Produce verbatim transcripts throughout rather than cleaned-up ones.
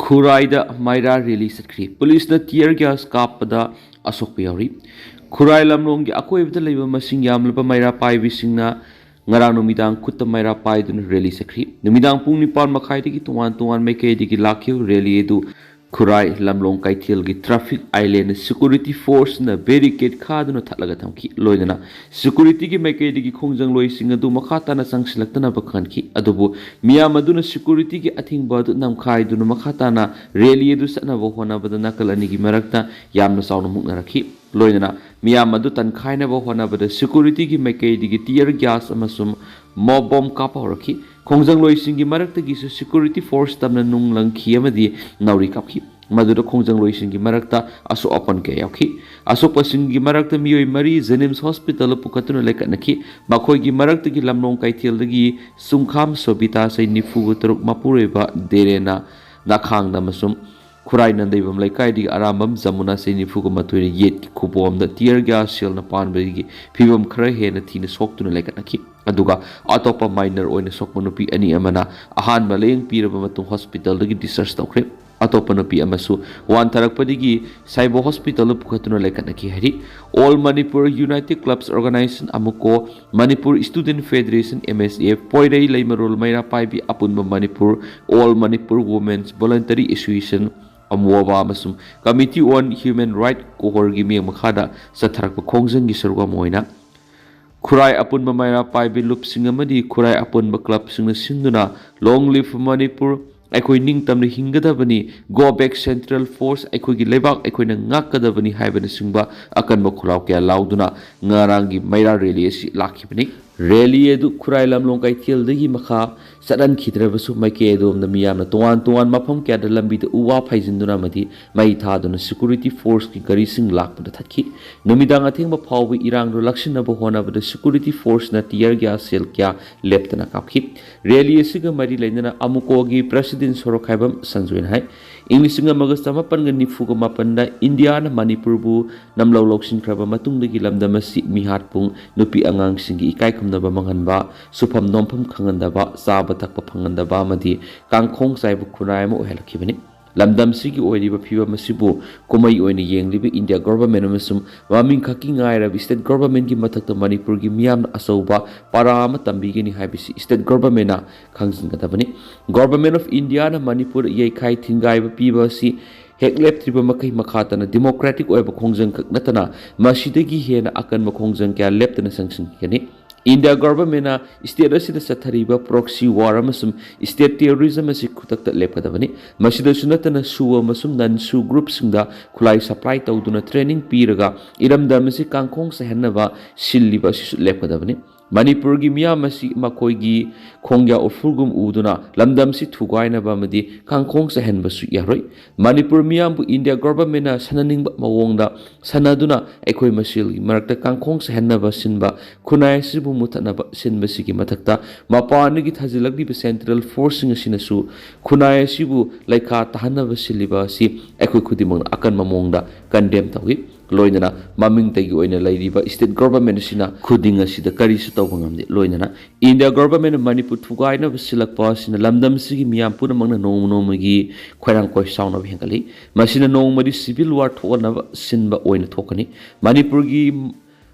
ꯈꯨꯔꯥꯏꯗ ꯃꯩꯔꯥ rally ꯆꯠꯈ꯭ꯔꯤ꯫ ꯄꯨꯂꯤꯁꯅ tear gas ꯀꯥꯞꯄꯗ ꯑꯁꯣꯛꯄ ꯌꯥꯎꯔꯤ꯫ ꯈꯨꯔꯥꯏ ꯂꯝꯂꯣꯡꯒꯤ ꯑꯀꯣꯏꯕꯗ ꯂꯩꯕ ꯃꯁꯤꯡ ꯌꯥꯝꯂꯕ ꯃꯩꯔꯥ ꯄꯥꯏꯕꯤꯁꯤꯡꯅ ꯉꯔꯥꯡ ꯅꯨꯃꯤꯗꯥꯡ ꯈꯨꯠꯇ ꯃꯩꯔꯥ ꯄꯥꯏꯗꯨꯅ ꯔꯦꯂꯤ ꯆꯠꯈ꯭ꯔꯤ꯫ ꯅꯨꯃꯤꯗꯥꯡ ꯄꯨꯡ ꯅꯤꯄꯥꯟ ꯃꯈꯥꯏꯗꯒꯤ ꯇꯣꯉꯥꯟ ꯇꯣꯉꯥꯟ ꯃꯥꯏꯀꯩꯗꯒꯤ ꯂꯥꯛꯈꯤꯕ ꯔꯦꯂꯤ ꯑꯗꯨ ꯈꯨꯔꯥꯏ ꯂꯝꯂꯣꯡ ꯀꯩꯊꯦꯜꯒꯤ traffic island security forceꯅ barricade ꯈꯥꯗꯨꯅ ꯊꯠꯂꯒ ꯊꯝꯈꯤ꯫ ꯂꯣꯏꯅꯅ securityꯒꯤ ꯃꯥꯏꯀꯩꯗꯒꯤ ꯈꯣꯡꯖꯪꯂꯣꯏꯁꯤꯡ ꯑꯗꯨ ꯃꯈꯥ ꯇꯥꯅ ꯆꯪꯁꯤꯜꯂꯛꯇꯅꯕ ꯈꯟꯈꯤ꯫ ꯑꯗꯨꯕꯨ ꯃꯤꯌꯥꯝ ꯑꯗꯨꯅ securityꯒꯤ ꯑꯊꯤꯡꯕ ꯑꯗꯨ ꯅꯝꯈꯥꯏꯗꯨꯅ ꯃꯈꯥ ꯇꯥꯅ ꯔꯦꯂꯤ ꯑꯗꯨ ꯆꯠꯅꯕ ꯍꯣꯠꯅꯕꯗ ꯅꯥꯀꯜ ꯑꯅꯤꯒꯤ ꯃꯔꯛꯇ ꯌꯥꯝꯅ ꯆꯥꯎꯅ ꯃꯨꯛꯅꯔꯛꯈꯤ꯫ ꯂꯣꯏꯅꯅ ꯃꯤꯌꯥꯝ ꯑꯗꯨ ꯇꯟꯈꯥꯏꯅꯕ ꯍꯣꯠꯅꯕꯗ securityꯒꯤ ꯃꯥꯏꯀꯩꯗꯒꯤ tear gas ꯑꯃꯁꯨꯡ mob bomb ꯀꯥꯞꯄ ꯍꯧꯔꯛꯈꯤ꯫ ꯈꯣꯡꯖꯪꯂꯣꯏꯁꯤꯡꯒꯤ ꯃꯔꯛꯇꯒꯤꯁꯨ security force ꯇꯝꯅ ꯅꯨꯡ ꯂꯪꯈꯤ ꯑꯃꯗꯤ ꯅꯥꯎꯔꯤ ꯀꯥꯞꯈꯤ꯫ ꯃꯗꯨꯗ ꯈꯣꯡꯖꯪꯂꯣꯏꯁꯤꯡꯒꯤ ꯃꯔꯛꯇ ꯑꯁꯣꯛ ꯑꯄꯟ ꯀꯌꯥ ꯌꯥꯎꯈꯤ꯫ ꯑꯁꯣꯛꯄꯁꯤꯡꯒꯤ ꯃꯔꯛꯇ ꯃꯤꯑꯣꯏ ꯃꯔꯤ JNIMS hospitalꯗ ꯄꯨꯈꯠꯇꯨꯅ ꯂꯩꯈꯠꯅꯈꯤ꯫ ꯃꯈꯣꯏꯒꯤ ꯃꯔꯛꯇꯒꯤ ꯂꯝꯂꯣꯡ ꯀꯩꯊꯦꯜꯗꯒꯤ ꯆꯨꯡꯈꯥꯝ ꯁꯣꯕꯤꯇꯥ, ꯆꯍꯤ ꯅꯤꯐꯨꯒ ꯇꯔꯨꯛ, ꯃꯄꯨꯔꯣꯏꯕ ꯗꯦꯔꯦꯅꯥ ꯅꯥꯈꯥꯡꯗ ꯑꯃꯁꯨꯡ ꯈꯨꯔꯥꯏ ꯅꯟꯗꯩꯕꯝ ꯂꯩꯀꯥꯏꯗꯒꯤ ꯑꯔꯥꯝꯕꯝ ꯖꯃꯨꯅꯥ, ꯆꯍꯤ ꯅꯤꯐꯨꯒ ꯃꯥꯊꯣꯏꯅ ꯌꯦꯠꯀꯤ ꯈꯨꯕꯣꯝꯗ tear gas shellꯅ ꯄꯥꯟꯕꯗꯒꯤ ꯐꯤꯕꯝ ꯈꯔ ꯍꯦꯟꯅ ꯊꯤꯅ ꯁꯣꯛꯇꯨꯅ ꯂꯩꯈꯠꯅꯈꯤ꯫ ꯑꯗꯨꯒ ꯑꯇꯣꯞꯄ minor ꯑꯣꯏꯅ ꯁꯣꯛꯄ ꯅꯨꯄꯤ ꯑꯅꯤ ꯑꯃꯅ ꯑꯍꯥꯟꯕ ꯂꯥꯌꯦꯡ ꯄꯤꯔꯕ ꯃꯇꯨꯡ hospitalꯗꯒꯤ discharge ꯇꯧꯈ꯭ꯔꯦ꯫ ꯑꯇꯣꯞꯄ ꯅꯨꯄꯤ ꯑꯃꯁꯨ ꯋꯥꯟꯊꯔꯛꯄꯗꯒꯤ ꯁꯥꯏꯕꯣ hospitalꯗ ꯄꯨꯈꯠꯇꯨꯅ ꯂꯩꯈꯠꯅꯈꯤ ꯍꯥꯏꯔꯤ꯫ All Manipur United Clubs Organisation, ꯑꯃꯨꯀꯣ, Manipur Student Federation, MSF, ꯄꯣꯏꯔꯩ ꯂꯩꯃꯔꯣꯜ ꯃꯩꯔꯥ ꯄꯥꯏꯕꯤ ꯑꯄꯨꯟꯕ Manipur, All Manipur Women's Voluntary Association, ꯑꯃꯣꯕꯥ, ꯑꯃꯁꯨꯡ Committee on Human Rights, ꯀꯣꯍꯣꯔꯒꯤ ꯃꯤꯠꯌꯦꯡ ꯃꯈꯥꯗ ꯆꯠꯊꯔꯛꯄ ꯈꯣꯡꯖꯪꯒꯤ ꯁꯔꯨꯛ ꯑꯃ ꯑꯣꯏꯅ ꯈꯨꯔꯥꯏ ꯑꯄꯨꯟꯕ ꯃꯩꯔꯥ ꯄꯥꯏꯕꯤ ꯂꯨꯞꯁꯤꯡ ꯑꯃꯗꯤ ꯈꯨꯔꯥꯏ ꯑꯄꯨꯟꯕ clubꯁꯤꯡꯅ ꯁꯤꯟꯗꯨꯅ Long Live Manipur, ꯑꯩꯈꯣꯏ ꯅꯤꯡꯇꯝꯅ ꯍꯤꯡꯒꯗꯕꯅꯤ, Go Back Central Force, ꯑꯩꯈꯣꯏꯒꯤ ꯂꯩꯕꯥꯛ ꯑꯩꯈꯣꯏꯅ ꯉꯥꯛꯀꯗꯕꯅꯤ ꯍꯥꯏꯕꯅꯆꯤꯡꯕ ꯑꯀꯟꯕ ꯈꯣꯜꯂꯥꯎ ꯀꯌꯥ ꯂꯥꯎꯗꯨꯅ ꯉꯔꯥꯡꯒꯤ ꯃꯩꯔꯥ ꯔꯦꯂꯤ ꯑꯁꯤ ꯂꯥꯛꯈꯤꯕꯅꯤ꯫ ꯔꯦꯂꯤ ꯑꯗꯨ ꯈꯨꯔꯥꯏ ꯂꯝꯂꯣꯡ ꯀꯩꯊꯦꯜꯗꯒꯤ ꯃꯈꯥ ꯆꯠꯍꯟꯈꯤꯗ꯭ꯔꯕꯁꯨ, ꯃꯥꯏꯀꯩ ꯑꯗꯣꯝꯗ ꯃꯤꯌꯥꯝꯅ ꯇꯣꯉꯥꯟ ꯇꯣꯉꯥꯟ ꯃꯐꯝ ꯀꯌꯥꯗ ꯂꯝꯕꯤꯗ ꯎ ꯋꯥ ꯐꯩꯖꯤꯟꯗꯨꯅ ꯑꯃꯗꯤ ꯃꯩ ꯊꯥꯗꯨꯅ security forceꯀꯤ ꯒꯥꯔꯤꯁꯤꯡ ꯂꯥꯛꯄꯗ ꯊꯠꯈꯤ꯫ ꯅꯨꯃꯤꯗꯥꯡ ꯑꯊꯦꯡꯕ ꯐꯥꯎꯕ ꯏꯔꯥꯡꯗꯨ ꯂꯥꯛꯁꯤꯟꯅꯕ ꯍꯣꯠꯅꯕꯗ security forceꯅ tear gas shell ꯀꯌꯥ ꯂꯦꯞꯇꯅ ꯀꯥꯞꯈꯤ꯫ ꯔꯦꯂꯤ ꯑꯁꯤꯒ ꯃꯔꯤ ꯂꯩꯅꯅ ꯑꯃꯨꯀꯣꯒꯤ president ꯁꯣꯔꯣꯛꯈꯥꯏꯕꯝ ꯁꯟꯖꯣꯏꯅ ꯍꯥꯏ, ꯏꯪ ꯂꯤꯁꯤꯡ ꯑꯃꯒ ꯆꯃꯥꯄꯟꯒ ꯅꯤꯐꯨꯒ ꯃꯥꯄꯟꯗ ꯏꯟꯗꯤꯌꯥꯅ ꯃꯅꯤꯄꯨꯔꯕꯨ ꯅꯝꯂꯧ ꯂꯧꯁꯤꯟꯈ꯭ꯔꯕ ꯃꯇꯨꯡꯗꯒꯤ ꯂꯝꯗꯝ ꯑꯁꯤ ꯃꯤꯍꯥꯠꯄꯨꯡ, ꯅꯨꯄꯤ ꯑꯉꯥꯡꯁꯤꯡꯒꯤ ꯏꯀꯥꯏ ꯈꯨꯝꯅꯕ ꯃꯥꯡꯍꯟꯕ, ꯁꯨꯐꯝ ꯅꯣꯝꯐꯝ ꯈꯪꯍꯟꯗꯕ, ꯆꯥꯕ ꯊꯛꯄ ꯐꯪꯍꯟꯗꯕ ꯑꯃꯗꯤ ꯀꯥꯡꯈꯣꯡ ꯆꯥꯏꯕ ꯈꯨꯟꯅꯥꯏ ꯑꯃ ꯑꯣꯏꯍꯜꯂꯛꯈꯤꯕꯅꯤ꯫ ꯂꯝꯗꯝꯁꯤꯒꯤ ꯑꯣꯏꯔꯤꯕ ꯐꯤꯕꯝ ꯑꯁꯤꯕꯨ ꯀꯨꯝꯍꯩ ꯑꯣꯏꯅ ꯌꯦꯡꯂꯤꯕ ꯏꯟꯗꯤꯌꯥ ꯒꯣꯚꯔꯟꯃꯦꯟꯠ ꯑꯃꯁꯨꯡ ꯃꯃꯤꯡ ꯈꯛꯀꯤ ꯉꯥꯏꯔꯕ ꯁ꯭ꯇꯦꯠ ꯒꯣꯚꯔꯟꯃꯦꯟꯠꯀꯤ ꯃꯊꯛꯇ ꯃꯅꯤꯄꯨꯔꯒꯤ ꯃꯤꯌꯥꯝꯅ ꯑꯆꯧꯕ ꯄꯔꯥ ꯑꯃ ꯇꯝꯕꯤꯒꯅꯤ ꯍꯥꯏꯕꯁꯤ ꯁ꯭ꯇꯦꯠ ꯒꯣꯚꯔꯟꯃꯦꯟꯠꯅ ꯈꯪꯖꯤꯟꯒꯗꯕꯅꯤ꯫ ꯒꯣꯚꯔꯟꯃꯦꯟꯠ ꯑꯣꯐ ꯏꯟꯗꯤꯌꯥꯅ ꯃꯅꯤꯄꯨꯔ ꯌꯩꯈꯥꯏ ꯊꯤꯡꯒꯥꯏꯕ ꯄꯤꯕ ꯑꯁꯤ ꯍꯦꯛ ꯂꯦꯞꯇ꯭ꯔꯤꯕ ꯃꯈꯩ ꯃꯈꯥ ꯇꯥꯅ ꯗꯤꯃꯣꯀ꯭ꯔꯦꯇꯤꯛ ꯑꯣꯏꯕ ꯈꯣꯡꯖꯪ ꯈꯛ ꯅꯠꯇꯅ ꯃꯁꯤꯗꯒꯤ ꯍꯦꯟꯅ ꯑꯀꯟꯕ ꯈꯣꯡꯖꯪ ꯀꯌꯥ ꯂꯦꯞꯇꯅ ꯆꯪꯁꯤꯟꯈꯤꯒꯅꯤ꯫ ꯏꯟꯗꯤꯌꯥ ꯒꯣꯚꯔꯟꯃꯦꯟꯠꯅ ꯁ꯭ꯇꯦꯠ ꯑꯁꯤꯗ ꯆꯠꯊꯔꯤꯕ ꯄ꯭ꯔꯣꯛꯁꯤ ꯋꯥꯔ ꯑꯃꯁꯨꯡ ꯁ꯭ꯇꯦꯠ ꯇꯦꯔꯣꯔꯤꯖꯝ ꯑꯁꯤ ꯈꯨꯗꯛꯇ ꯂꯦꯞꯀꯗꯕꯅꯤ꯫ ꯃꯁꯤꯗꯁꯨ ꯅꯠꯇꯅ ꯁꯨ ꯑꯃꯁꯨꯡ ꯅꯟ ꯁꯨ ꯒ꯭ꯔꯨꯞꯁꯤꯡꯗ ꯈꯨꯠꯂꯥꯏ ꯁꯄ꯭ꯂꯥꯏ ꯇꯧꯗꯨꯅ ꯇ꯭ꯔꯦꯅꯤꯡ ꯄꯤꯔꯒ ꯏꯔꯝꯗꯝ ꯑꯁꯤ ꯀꯥꯡꯈꯣꯡ ꯆꯥꯏꯍꯟꯅꯕ ꯁꯤꯜꯂꯤꯕ ꯑꯁꯤꯁꯨ ꯂꯦꯞꯀꯗꯕꯅꯤ꯫ ꯃꯅꯤꯄꯨꯔꯒꯤ ꯃꯤꯌꯥꯝ ꯑꯁꯤ ꯃꯈꯣꯏꯒꯤ ꯈꯣꯡꯌꯥ ꯎꯐꯨꯜꯒꯨꯝ ꯎꯗꯨꯅ ꯂꯝꯗꯝꯁꯤ ꯊꯨꯒꯥꯏꯅꯕ ꯑꯃꯗꯤ ꯀꯥꯡꯈꯣꯡ ꯆꯥꯏꯍꯟꯕꯁꯨ ꯌꯥꯔꯣꯏ꯫ ꯃꯅꯤꯄꯨꯔ ꯃꯤꯌꯥꯝꯕꯨ ꯏꯟꯗꯤꯌꯥ ꯒꯣꯚꯔꯟꯃꯦꯟꯠꯅ ꯁꯥꯟꯅꯅꯤꯡꯕ ꯃꯑꯣꯡꯗ ꯁꯥꯟꯅꯗꯨꯅ ꯑꯩꯈꯣꯏ ꯃꯁꯦꯜꯒꯤ ꯃꯔꯛꯇ ꯀꯥꯡꯈꯣꯡ ꯆꯥꯏꯍꯟꯅꯕ ꯁꯤꯟꯕ, ꯈꯨꯟꯅꯥꯏ ꯑꯁꯤꯕꯨ ꯃꯨꯊꯠꯅꯕ ꯁꯤꯟꯕꯁꯤꯒꯤ ꯃꯊꯛꯇ ꯃꯄꯥꯟꯗꯒꯤ ꯊꯥꯖꯤꯜꯂꯛꯂꯤꯕ ꯁꯦꯟꯇ꯭ꯔꯦꯜ ꯐꯣꯔꯁꯁꯤꯡ ꯑꯁꯤꯅꯁꯨ ꯈꯨꯟꯅꯥꯏ ꯑꯁꯤꯕꯨ ꯂꯩꯈꯥ ꯇꯥꯍꯟꯅꯕ ꯁꯤꯜꯂꯤꯕ ꯑꯁꯤ ꯑꯩꯈꯣꯏ ꯈꯨꯗꯤꯡꯃꯛꯅ ꯑꯀꯟꯕ ꯃꯑꯣꯡꯗ ꯀꯟꯗꯦꯝ ꯇꯧꯏ꯫ ꯂꯣꯏꯅꯅ ꯃꯃꯤꯡꯇꯒꯤ ꯑꯣꯏꯅ ꯂꯩꯔꯤꯕ ꯁ꯭ꯇꯦꯠ ꯒꯣꯚꯔꯟꯃꯦꯟꯠ ꯑꯁꯤꯅ ꯈꯨꯗꯤꯡ ꯑꯁꯤꯗ ꯀꯔꯤꯁꯨ ꯇꯧꯕ ꯉꯝꯗꯦ꯫ ꯂꯣꯏꯅꯅ ꯏꯟꯗꯤꯌꯥ ꯒꯣꯚꯔꯟꯃꯦꯟꯠꯅ ꯃꯅꯤꯄꯨꯔ ꯊꯨꯒꯥꯏꯅꯕ ꯁꯤꯜꯂꯛꯄ ꯑꯁꯤꯅ ꯂꯝꯗꯝ ꯑꯁꯤꯒꯤ ꯃꯤꯌꯥꯝ ꯄꯨꯝꯅꯃꯛꯅ ꯅꯣꯡꯃ ꯅꯣꯡꯃꯒꯤ ꯈꯣꯏꯔꯥꯡ ꯈꯣꯏꯁꯥꯎꯅꯕ ꯍꯦꯟꯒꯠꯂꯤ꯫ ꯃꯁꯤꯅ ꯅꯣꯡꯃꯗꯤ ꯁꯤꯚꯤꯜ ꯋꯥꯔ ꯊꯣꯛꯍꯟꯅꯕ ꯁꯤꯟꯕ ꯑꯣꯏꯅ ꯊꯣꯛꯀꯅꯤ꯫ ꯃꯅꯤꯄꯨꯔꯒꯤ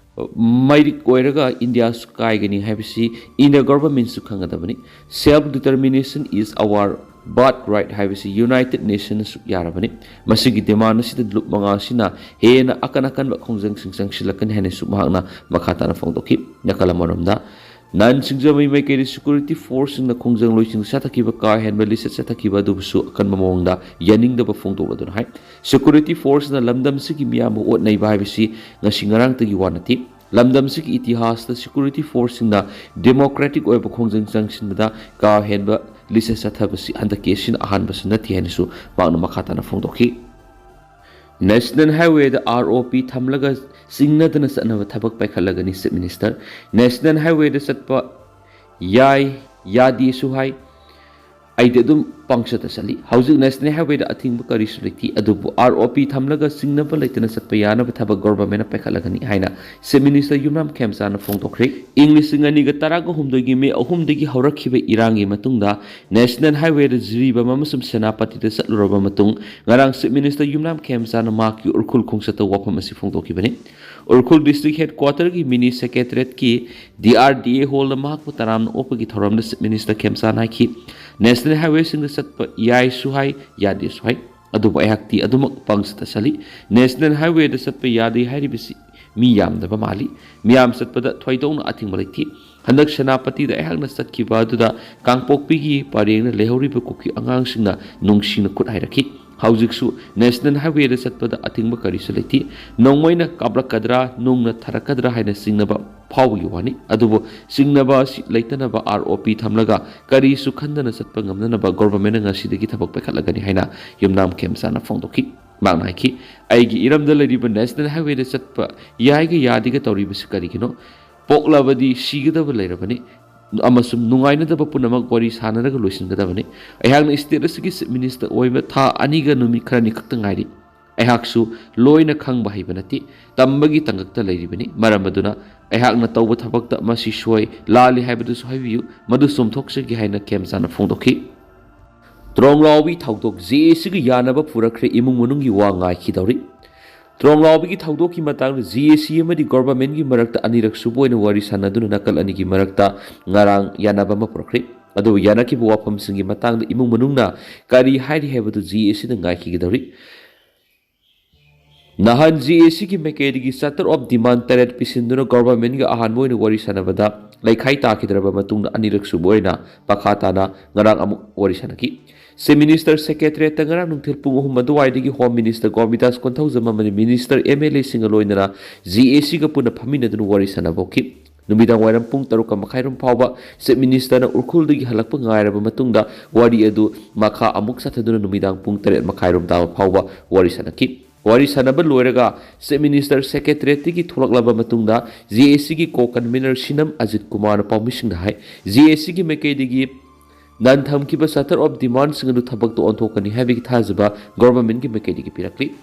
ꯃꯩꯔꯤꯛ ꯑꯣꯏꯔꯒ ꯏꯟꯗꯤꯌꯥꯁꯨ ꯀꯥꯏꯒꯅꯤ ꯍꯥꯏꯕꯁꯤ ꯏꯟꯗꯤꯌꯥ ꯒꯣꯚꯔꯟꯃꯦꯟꯠꯁꯨ ꯈꯪꯒꯗꯕꯅꯤ꯫ Self determination is our birthright ꯍꯥꯏꯕꯁꯤ ꯌꯨꯅꯥꯏꯇꯦꯗ ꯅꯦꯁꯟꯁꯨ ꯌꯥꯔꯕꯅꯤ꯫ ꯃꯁꯤꯒꯤ ꯗꯤꯃꯥꯟ ꯑꯁꯤꯗ ꯂꯨꯞ ꯃꯉꯥ ꯑꯁꯤꯅ ꯍꯦꯟꯅ ꯑꯀꯟ ꯑꯀꯟꯕ ꯈꯣꯡꯖꯪꯁꯤꯡ ꯆꯪꯁꯤꯜꯂꯛꯀꯅꯤ ꯍꯥꯏꯅꯁꯨ ꯃꯍꯥꯛꯅ ꯃꯈꯥ ꯇꯥꯅ ꯐꯣꯡꯗꯣꯛꯈꯤ꯫ ꯅꯥꯀꯜ ꯑꯃꯔꯣꯝꯗ, ꯅꯟ ꯁꯤꯡꯖꯃꯩ ꯃꯥꯏꯀꯩꯗ ꯁꯦꯀ꯭ꯌꯨꯔꯤꯇꯤ ꯐꯣꯔꯁꯁꯤꯡꯅ ꯈꯣꯡꯖꯪꯂꯣꯏꯁꯤꯡꯗ ꯆꯠꯊꯈꯤꯕ ꯀꯥ ꯍꯦꯟꯕ ꯂꯤꯆꯠ ꯆꯠꯊꯈꯤꯕ ꯑꯗꯨꯕꯨꯁꯨ ꯑꯀꯟꯕ ꯃꯑꯣꯡꯗ ꯌꯥꯅꯤꯡꯗꯕ ꯐꯣꯡꯗꯣꯛꯂꯗꯨꯅ ꯍꯥꯏ, ꯁꯦꯀ꯭ꯌꯨꯔꯤꯇꯤ ꯐꯣꯔꯁꯅ ꯂꯝꯗꯝꯁꯤꯒꯤ ꯃꯤꯌꯥꯝꯕꯨ ꯑꯣꯠ ꯅꯩꯕ ꯍꯥꯏꯕꯁꯤ ꯉꯁꯤ ꯉꯔꯥꯡꯇꯒꯤ ꯋꯥ ꯅꯠꯇꯦ꯫ ꯂꯝꯗꯝꯁꯤꯒꯤ ꯏꯇꯤꯍꯥꯁꯇ ꯁꯦꯀ꯭ꯌꯨꯔꯤꯇꯤ ꯐꯣꯔꯁꯁꯤꯡꯅ ꯗꯦꯃꯣꯀ꯭ꯔꯦꯇꯤꯛ ꯑꯣꯏꯕ ꯈꯣꯡꯖꯪ ꯆꯪꯁꯤꯟꯕꯗ ꯀꯥ ꯍꯦꯟꯕ ꯂꯤꯆꯠ ꯆꯠꯊꯕꯁꯤ ꯍꯟꯗꯛꯀꯤ ꯑꯁꯤꯅ ꯑꯍꯥꯟꯕꯁꯨ ꯅꯠꯇꯦ ꯍꯥꯏꯅꯁꯨ ꯃꯍꯥꯛꯅ ꯃꯈꯥ ꯇꯥꯅ ꯐꯣꯡꯗꯣꯛꯈꯤ꯫ ꯅꯦꯁꯅꯦꯜ ꯍꯥꯏꯋꯦꯗ ꯑꯥꯔ ꯑꯣ ꯄꯤ ꯊꯝꯂꯒ ꯆꯤꯡꯅꯗꯅ ꯆꯠꯅꯕ ꯊꯕꯛ ꯄꯥꯏꯈꯠꯂꯒꯅꯤ ꯆꯤꯐ ꯃꯤꯅꯤꯁꯇꯔ꯫ ꯅꯦꯁꯅꯦꯜ ꯍꯥꯏꯋꯦꯗ ꯆꯠꯄ ꯌꯥꯏ, ꯌꯥꯗꯦꯁꯨ ꯍꯥꯏ꯫ ꯑꯩꯗꯤ ꯑꯗꯨꯝ ꯄꯪꯆꯠꯇ ꯆꯠꯂꯤ꯫ ꯍꯧꯖꯤꯛ ꯅꯦꯁꯅꯦꯜ ꯍꯥꯏꯋꯦꯗ ꯑꯊꯤꯡꯕ ꯀꯔꯤꯁꯨ ꯂꯩꯇꯦ, ꯑꯗꯨꯕꯨ ꯑꯥꯔ ꯑꯣ ꯄꯤ ꯊꯝꯂꯒ ꯆꯤꯡꯅꯕ ꯂꯩꯇꯅ ꯆꯠꯄ ꯌꯥꯅꯕ ꯊꯕꯛ ꯒꯣꯚꯔꯟꯃꯦꯟꯠꯅ ꯄꯥꯏꯈꯠꯂꯒꯅꯤ ꯍꯥꯏꯅ ꯆꯤꯐ ꯃꯤꯅꯤꯁꯇꯔ ꯌꯨꯝꯅꯥꯝ ꯈꯦꯝꯆꯥꯅ ꯐꯣꯡꯗꯣꯛꯈ꯭ꯔꯦ꯫ ꯏꯪ ꯂꯤꯁꯤꯡ ꯑꯅꯤꯒ ꯇꯔꯥꯒ ꯍꯨꯝꯗꯣꯏꯒꯤ ꯃꯦ ꯑꯍꯨꯝꯗꯒꯤ ꯍꯧꯔꯛꯈꯤꯕ ꯏꯔꯥꯡꯒꯤ ꯃꯇꯨꯡꯗ ꯅꯦꯁꯅꯦꯜ ꯍꯥꯏꯋꯦꯗ ꯖꯤꯔꯤꯕꯥꯝ ꯑꯃꯁꯨꯡ ꯁꯦꯅꯥꯄꯇꯤꯗ ꯆꯠꯂꯨꯔꯕ ꯃꯇꯨꯡ, ꯉꯔꯥꯡ ꯆꯤꯐ ꯃꯤꯅꯤꯁꯇꯔ ꯌꯨꯝꯅꯥꯝ ꯈꯦꯝꯆꯥꯅ ꯃꯍꯥꯛꯀꯤ ꯎꯔꯈꯨꯜ ꯈꯣꯡꯆꯠꯇ ꯋꯥꯐꯝ ꯑꯁꯤ ꯐꯣꯡꯗꯣꯛꯈꯤꯕꯅꯤ꯫ ꯎꯔꯈꯨꯜ ꯗꯤꯁꯇ꯭ꯔꯤꯛ ꯍꯦꯗꯀ꯭ꯋꯥꯇꯔꯒꯤ ꯃꯤꯅꯤ ꯁꯦꯀ꯭ꯔꯦꯇꯔꯤꯌꯦꯠꯀꯤ ꯗꯤ ꯑꯥꯔ ꯗꯤ ꯑꯦ ꯍꯣꯜꯗ ꯃꯍꯥꯛꯄꯨ ꯇꯔꯥꯝꯅ ꯑꯣꯛꯄꯒꯤ ꯊꯧꯔꯝꯗ ꯆꯤꯐ ꯃꯤꯅꯤꯁꯇꯔ ꯈꯦꯝꯆꯥꯅ ꯍꯥꯏꯈꯤ, "ꯅꯦꯁꯅꯦꯜ ꯍꯥꯏꯋꯦꯁꯤꯡꯗ ꯆꯠꯄ ꯌꯥꯏꯁꯨ ꯍꯥꯏ, ꯌꯥꯗꯦꯁꯨ ꯍꯥꯏ, ꯑꯗꯨꯕꯨ ꯑꯩꯍꯥꯛꯇꯤ ꯑꯗꯨꯃꯛ ꯄꯪꯆꯠꯇ ꯆꯠꯂꯤ꯫ ꯅꯦꯁꯅꯦꯜ ꯍꯥꯏꯋꯦꯗ ꯆꯠꯄ ꯌꯥꯗꯦ ꯍꯥꯏꯔꯤꯕꯁꯤ ꯃꯤ ꯌꯥꯝꯗꯕ ꯃꯥꯜꯂꯤ꯫ ꯃꯤꯌꯥꯝ ꯆꯠꯄꯗ ꯊꯣꯏꯗꯣꯛꯅ ꯑꯊꯤꯡꯕ ꯂꯩꯇꯦ꯫ ꯍꯟꯗꯛ ꯁꯦꯅꯥꯄꯇꯤꯗ ꯑꯩꯍꯥꯛꯅ ꯆꯠꯈꯤꯕ ꯑꯗꯨꯗ ꯀꯥꯡꯄꯣꯛꯄꯤꯒꯤ ꯄꯔꯦꯡꯅ ꯂꯩꯍꯧꯔꯤꯕ ꯀꯨꯀꯤ ꯑꯉꯥꯡꯁꯤꯡꯅ ꯅꯨꯡꯁꯤꯅ ꯈꯨꯠ ꯍꯥꯏꯔꯛꯈꯤ꯫ ꯍꯧꯖꯤꯛꯁꯨ ꯅꯦꯁꯅꯦꯜ ꯍꯥꯏꯋꯦꯗ ꯆꯠꯄꯗ ꯑꯊꯤꯡꯕ ꯀꯔꯤꯁꯨ ꯂꯩꯇꯦ꯫ ꯅꯣꯡꯃꯩꯅ ꯀꯥꯞꯂꯛꯀꯗ꯭ꯔꯥ, ꯅꯨꯡꯅ ꯊꯥꯔꯛꯀꯗ꯭ꯔꯥ ꯍꯥꯏꯅ ꯆꯤꯡꯅꯕ ꯐꯥꯎꯕꯒꯤ ꯋꯥꯅꯤ꯫ ꯑꯗꯨꯕꯨ ꯆꯤꯡꯅꯕ ꯑꯁꯤ ꯂꯩꯇꯅꯕ ꯑꯥꯔ ꯑꯣ ꯄꯤ ꯊꯝꯂꯒ ꯀꯔꯤꯁꯨ ꯈꯟꯗꯅ ꯆꯠꯄ ꯉꯝꯅꯅꯕ ꯒꯣꯚꯔꯟꯃꯦꯟꯠꯅ ꯉꯁꯤꯗꯒꯤ ꯊꯕꯛ ꯄꯥꯏꯈꯠꯂꯒꯅꯤ" ꯍꯥꯏꯅ ꯌꯨꯝꯅꯥꯝ ꯈꯦꯝꯆꯥꯅ ꯐꯣꯡꯗꯣꯛꯈꯤ꯫ ꯃꯍꯥꯛꯅ ꯍꯥꯏꯈꯤ, "ꯑꯩꯒꯤ ꯏꯔꯝꯗ ꯂꯩꯔꯤꯕ ꯅꯦꯁꯅꯦꯜ ꯍꯥꯏꯋꯦꯗ ꯆꯠꯄ ꯌꯥꯏꯒ ꯌꯥꯗꯦꯒ ꯇꯧꯔꯤꯕꯁꯤ ꯀꯔꯤꯒꯤꯅꯣ? ꯄꯣꯛꯂꯕꯗꯤ ꯁꯤꯒꯗꯕ ꯂꯩꯔꯕꯅꯤ ꯑꯃꯁꯨꯡ ꯅꯨꯡꯉꯥꯏꯅꯗꯕ ꯄꯨꯝꯅꯃꯛ ꯋꯥꯔꯤ ꯁꯥꯟꯅꯔꯒ ꯂꯣꯏꯁꯤꯟꯒꯗꯕꯅꯤ꯫ ꯑꯩꯍꯥꯛꯅ ꯁ꯭ꯇꯦꯠ ꯑꯁꯤꯒꯤ ꯆꯤꯐ ꯃꯤꯅꯤꯁꯇꯔ ꯑꯣꯏꯕ ꯊꯥ ꯑꯅꯤꯒ ꯅꯨꯃꯤꯠ ꯈꯔꯅꯤ ꯈꯛꯇ ꯉꯥꯏꯔꯤ꯫ ꯑꯩꯍꯥꯛꯁꯨ ꯂꯣꯏꯅ ꯈꯪꯕ ꯍꯩꯕ ꯅꯠꯇꯦ, ꯇꯝꯕꯒꯤ ꯇꯥꯡꯀꯛꯇ ꯂꯩꯔꯤꯕꯅꯤ꯫ ꯃꯔꯝ ꯑꯗꯨꯅ ꯑꯩꯍꯥꯛꯅ ꯇꯧꯕ ꯊꯕꯛꯇ ꯃꯁꯤ ꯁꯣꯏ, ꯂꯥꯜꯂꯤ ꯍꯥꯏꯕꯗꯨꯁꯨ ꯍꯥꯏꯕꯤꯌꯨ, ꯃꯗꯨ ꯆꯨꯝꯊꯣꯛꯆꯒꯦ" ꯍꯥꯏꯅ ꯈꯦꯝꯆꯥꯅ ꯐꯣꯡꯗꯣꯛꯈꯤ꯫ ꯇ꯭ꯔꯣꯡꯂꯥꯎꯕꯤ ꯊꯧꯗꯣꯛ, ꯖꯦ ꯑꯦ ꯁꯤꯒ ꯌꯥꯅꯕ ꯄꯨꯔꯛꯈ꯭ꯔꯦ, ꯏꯃꯨꯡ ꯃꯅꯨꯡꯒꯤ ꯋꯥ ꯉꯥꯏꯈꯤꯗꯧꯔꯤ꯫ ꯇ꯭ꯔꯣꯡꯂꯥꯎꯕꯤꯒꯤ ꯊꯧꯗꯣꯛꯀꯤ ꯃꯇꯥꯡꯗ ꯖꯦ ꯑꯦ ꯁꯤ ꯑꯃꯗꯤ ꯒꯣꯚꯔꯟꯃꯦꯟꯠꯀꯤ ꯃꯔꯛꯇ ꯑꯅꯤꯔꯛ ꯁꯨꯕ ꯑꯣꯏꯅ ꯋꯥꯔꯤ ꯁꯥꯟꯅꯗꯨꯅ ꯅꯥꯀꯜ ꯑꯅꯤꯒꯤ ꯃꯔꯛꯇ ꯉꯔꯥꯡ ꯌꯥꯅꯕ ꯑꯃ ꯄꯨꯔꯛꯈ꯭ꯔꯦ꯫ ꯑꯗꯨꯕꯨ ꯌꯥꯅꯈꯤꯕ ꯋꯥꯐꯝꯁꯤꯡꯒꯤ ꯃꯇꯥꯡꯗ ꯏꯃꯨꯡ ꯃꯅꯨꯡꯅ ꯀꯔꯤ ꯍꯥꯏꯔꯤ ꯍꯥꯏꯕꯗꯨ ꯖꯦ ꯑꯦ ꯁꯤꯗ ꯉꯥꯏꯈꯤꯒꯗꯧꯔꯤ꯫ ꯅꯍꯥꯟ ꯖꯦ ꯑꯦ ꯁꯤꯒꯤ ꯃꯥꯏꯀꯩꯗꯒꯤ ꯆꯥꯇꯔꯨꯛ ꯑꯣꯐ ꯗꯤꯃꯥꯟ ꯇꯔꯦꯠ ꯄꯤꯁꯤꯟꯗꯨꯅ ꯒꯣꯚꯔꯟꯃꯦꯟꯠꯒ ꯑꯍꯥꯟꯕ ꯑꯣꯏꯅ ꯋꯥꯔꯤ ꯁꯥꯟꯅꯕꯗ ꯂꯩꯈꯥꯏ ꯇꯥꯈꯤꯗ꯭ꯔꯕ ꯃꯇꯨꯡꯗ ꯑꯅꯤꯔꯛ ꯁꯨꯕ ꯑꯣꯏꯅ ꯃꯈꯥ ꯇꯥꯅ ꯉꯔꯥꯡ ꯑꯃꯨꯛ ꯋꯥꯔꯤ ꯁꯥꯟꯅꯈꯤ꯫ ꯆꯤꯐ ꯃꯤꯅꯤꯁꯇꯔ ꯁꯦꯀ꯭ꯔꯦꯇꯔꯤꯌꯦꯠꯇ ꯉꯔꯥꯡ ꯅꯨꯡꯊꯤꯜ ꯄꯨꯡ ꯑꯍꯨꯝ ꯑꯗꯨꯋꯥꯏꯗꯒꯤ ꯍꯣꯝ ꯃꯤꯅꯤꯁꯇꯔ ꯒꯣꯕꯤꯟꯗꯥꯁ ꯀꯣꯟꯊꯧꯖꯝ ꯑꯃꯗꯤ ꯃꯤꯅꯤꯁꯇꯔ, ꯑꯦꯝ ꯑꯦꯜ ꯑꯦꯁꯤꯡꯒ ꯂꯣꯏꯅꯅ ꯖꯦ ꯑꯦ ꯁꯤꯒ ꯄꯨꯟꯅ ꯐꯝꯃꯤꯟꯅꯗꯨꯅ ꯋꯥꯔꯤ ꯁꯥꯟꯅꯕ ꯍꯧꯈꯤ꯫ ꯅꯨꯃꯤꯗꯥꯡ ꯋꯥꯏꯔꯝ ꯄꯨꯡ ꯇꯔꯨꯛꯀ ꯃꯈꯥꯏꯔꯣꯝ ꯐꯥꯎꯕ ꯆꯤꯐ ꯃꯤꯅꯤꯁꯇꯔꯅ ꯎꯔꯈꯨꯜꯗꯒꯤ ꯍꯜꯂꯛꯄ ꯉꯥꯏꯔꯕ ꯃꯇꯨꯡꯗ ꯋꯥꯔꯤ ꯑꯗꯨ ꯃꯈꯥ ꯑꯃꯨꯛ ꯆꯠꯊꯗꯨꯅ ꯅꯨꯃꯤꯗꯥꯡ ꯄꯨꯡ ꯇꯔꯦꯠ ꯃꯈꯥꯏꯔꯣꯝ ꯇꯥꯕ ꯐꯥꯎꯕ ꯋꯥꯔꯤ ꯁꯥꯟꯅꯈꯤ꯫ ꯋꯥꯔꯤ ꯁꯥꯟꯅꯕ ꯂꯣꯏꯔꯒ ꯆꯤꯐ ꯃꯤꯅꯤꯁꯇꯔ ꯁꯦꯀ꯭ꯔꯦꯇꯔꯤꯌꯦꯠꯇꯒꯤ ꯊꯣꯛꯂꯛꯂꯕ ꯃꯇꯨꯡꯗ ꯖꯦ ꯑꯦ ꯁꯤꯒꯤ ꯀꯣ ꯀꯟꯚꯤꯅꯔ ꯁꯤꯅꯝ ꯑꯖꯤꯠ ꯀꯨꯃꯥꯔꯅ ꯄꯥꯎꯃꯤꯁꯤꯡꯗ ꯍꯥꯏ, ꯖꯦ ꯑꯦ ꯁꯤꯒꯤ ꯃꯥꯏꯀꯩꯗꯒꯤ ꯅꯟ ꯊꯝꯈꯤꯕ ꯁꯇꯔ ꯑꯣꯐ ꯗꯤꯃꯥꯟꯁꯤꯡ ꯑꯗꯨ ꯊꯕꯛꯇ ꯑꯣꯟꯊꯣꯛꯀꯅꯤ ꯍꯥꯏꯕꯒꯤ ꯊꯥꯖꯕ ꯒꯣꯚꯔꯟꯃꯦꯟꯠꯀꯤ ꯃꯥꯏꯀꯩꯗꯒꯤ ꯄꯤꯔꯛꯂꯤ꯫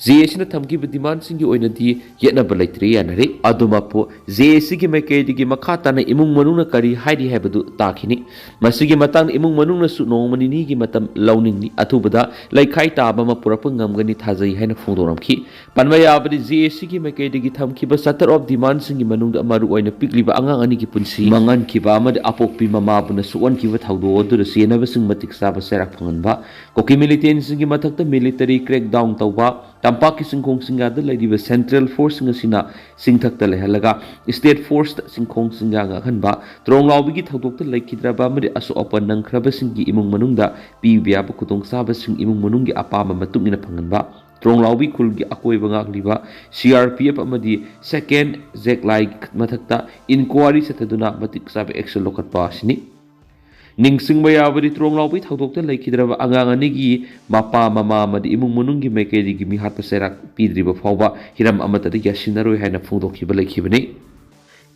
ꯖꯦ ꯑꯦ ꯁꯤꯅ ꯊꯝꯈꯤꯕ ꯗꯤꯃꯥꯟꯁꯤꯡꯒꯤ ꯑꯣꯏꯅꯗꯤ ꯌꯦꯠꯅꯕ ꯂꯩꯇ꯭ꯔꯦ, ꯌꯥꯅꯔꯦ꯫ ꯑꯗꯨꯃꯛꯄꯨ ꯖꯦ ꯑꯦ ꯁꯤꯒꯤ ꯃꯥꯏꯀꯩꯗꯒꯤ ꯃꯈꯥ ꯇꯥꯅ ꯏꯃꯨꯡ ꯃꯅꯨꯡꯅ ꯀꯔꯤ ꯍꯥꯏꯔꯤ ꯍꯥꯏꯕꯗꯨ ꯇꯥꯈꯤꯅꯤ꯫ ꯃꯁꯤꯒꯤ ꯃꯇꯥꯡꯗ ꯏꯃꯨꯡ ꯃꯅꯨꯡꯅꯁꯨ ꯅꯣꯡꯃ ꯅꯤꯅꯤꯒꯤ ꯃꯇꯝ ꯂꯧꯅꯤꯡꯂꯤ꯫ ꯑꯊꯨꯕꯗ ꯂꯩꯈꯥꯏ ꯇꯥꯕ ꯑꯃ ꯄꯨꯔꯛꯄ ꯉꯝꯒꯅꯤ ꯊꯥꯖꯩ ꯍꯥꯏꯅ ꯐꯣꯡꯗꯣꯔꯝꯈꯤ꯫ ꯄꯟꯕ ꯌꯥꯕꯗꯤ, ꯖꯦ ꯑꯦ ꯁꯤꯒꯤ ꯃꯥꯏꯀꯩꯗꯒꯤ ꯊꯝꯈꯤꯕ ꯁꯇꯔ ꯑꯣꯐ ꯗꯤꯃꯥꯟꯁꯤꯡꯒꯤ ꯃꯅꯨꯡꯗ ꯃꯔꯨꯑꯣꯏꯅ ꯄꯤꯛꯂꯤꯕ ꯑꯉꯥꯡ ꯑꯅꯤꯒꯤ ꯄꯨꯟꯁꯤ ꯃꯥꯡꯍꯟꯈꯤꯕ ꯑꯃꯗꯤ ꯑꯄꯣꯛꯄꯤ ꯃꯃꯥꯕꯨꯅ ꯁꯣꯛꯍꯟꯈꯤꯕ ꯊꯧꯗꯣꯛ ꯑꯗꯨꯗ ꯆꯦꯟꯅꯕꯁꯤꯡ ꯃꯇꯤꯛ ꯆꯥꯕ ꯆꯩꯔꯥꯛ ꯐꯪꯍꯟꯕ, ꯀꯨꯀꯤ ꯃꯤꯂꯤꯇꯦꯟꯁꯤꯡꯒꯤ ꯃꯊꯛꯇ ꯃꯤꯂꯤꯇꯔꯤ ꯀ꯭ꯔꯦꯛꯗꯥꯎꯟ ꯇꯧꯕ, ꯇꯝꯄꯥꯛꯀꯤ ꯆꯤꯡꯈꯣꯡ ꯆꯤꯡꯌꯥꯗ ꯂꯩꯔꯤꯕ ꯁꯦꯟꯇ꯭ꯔꯦꯜ ꯐꯣꯔꯁꯁꯤꯡ ꯑꯁꯤꯅ ꯆꯤꯡꯊꯛꯇ ꯂꯩꯍꯜꯂꯒ ꯁ꯭ꯇꯦꯠ ꯐꯣꯔꯁꯇ ꯆꯤꯡꯈꯣꯡ ꯆꯤꯡꯌꯥ ꯉꯥꯛꯍꯟꯕ, ꯇ꯭ꯔꯣꯡꯂꯥꯎꯕꯤꯒꯤ ꯊꯧꯗꯣꯛꯇ ꯂꯩꯈꯤꯗ꯭ꯔꯕ ꯑꯃꯗꯤ ꯑꯁꯣꯛ ꯑꯄꯟ ꯅꯪꯈ꯭ꯔꯕꯁꯤꯡꯒꯤ ꯏꯃꯨꯡ ꯃꯅꯨꯡꯗ ꯄꯤꯕ ꯌꯥꯕ ꯈꯨꯗꯣꯡꯆꯥꯕꯁꯤꯡ ꯏꯃꯨꯡ ꯃꯅꯨꯡꯒꯤ ꯑꯄꯥꯝꯕ ꯃꯇꯨꯡ ꯏꯟꯅ ꯐꯪꯍꯟꯕ, ꯇ꯭ꯔꯣꯡꯂꯥꯎꯕꯤ ꯈꯨꯜꯒꯤ ꯑꯀꯣꯏꯕ ꯉꯥꯛꯂꯤꯕ ꯁꯤ ꯑꯥꯔ ꯄꯤ ꯑꯦꯐ ꯑꯃꯗꯤ ꯁꯦꯀꯦꯟ ꯖꯦꯛꯂꯥꯏ ꯃꯊꯛꯇ ꯏꯟꯀ꯭ꯋꯥꯔꯤ ꯆꯠꯊꯗꯨꯅ ꯃꯇꯤꯛ ꯆꯥꯕ ꯑꯦꯛꯁꯟ ꯂꯧꯈꯠꯄ ꯑꯁꯤꯅꯤ꯫ ꯅꯤꯡꯁꯤꯡꯕ ꯌꯥꯕꯗꯤ, ꯇ꯭ꯔꯣꯡꯂꯥꯎꯕꯤ ꯊꯧꯗꯣꯛꯇ ꯂꯩꯈꯤꯗ꯭ꯔꯕ ꯑꯉꯥꯡ ꯑꯅꯤꯒꯤ ꯃꯄꯥ ꯃꯃꯥ ꯑꯃꯗꯤ ꯏꯃꯨꯡ ꯃꯅꯨꯡꯒꯤ ꯃꯥꯏꯀꯩꯗꯒꯤ ꯃꯤꯍꯥꯠꯄ ꯆꯩꯔꯥꯛ ꯄꯤꯗ꯭ꯔꯤꯕ ꯐꯥꯎꯕ ꯍꯤꯔꯝ ꯑꯃꯠꯇꯗ ꯌꯥꯁꯤꯟꯅꯔꯣꯏ ꯍꯥꯏꯅ ꯐꯣꯡꯗꯣꯛꯈꯤꯕ ꯂꯩꯈꯤꯕꯅꯤ꯫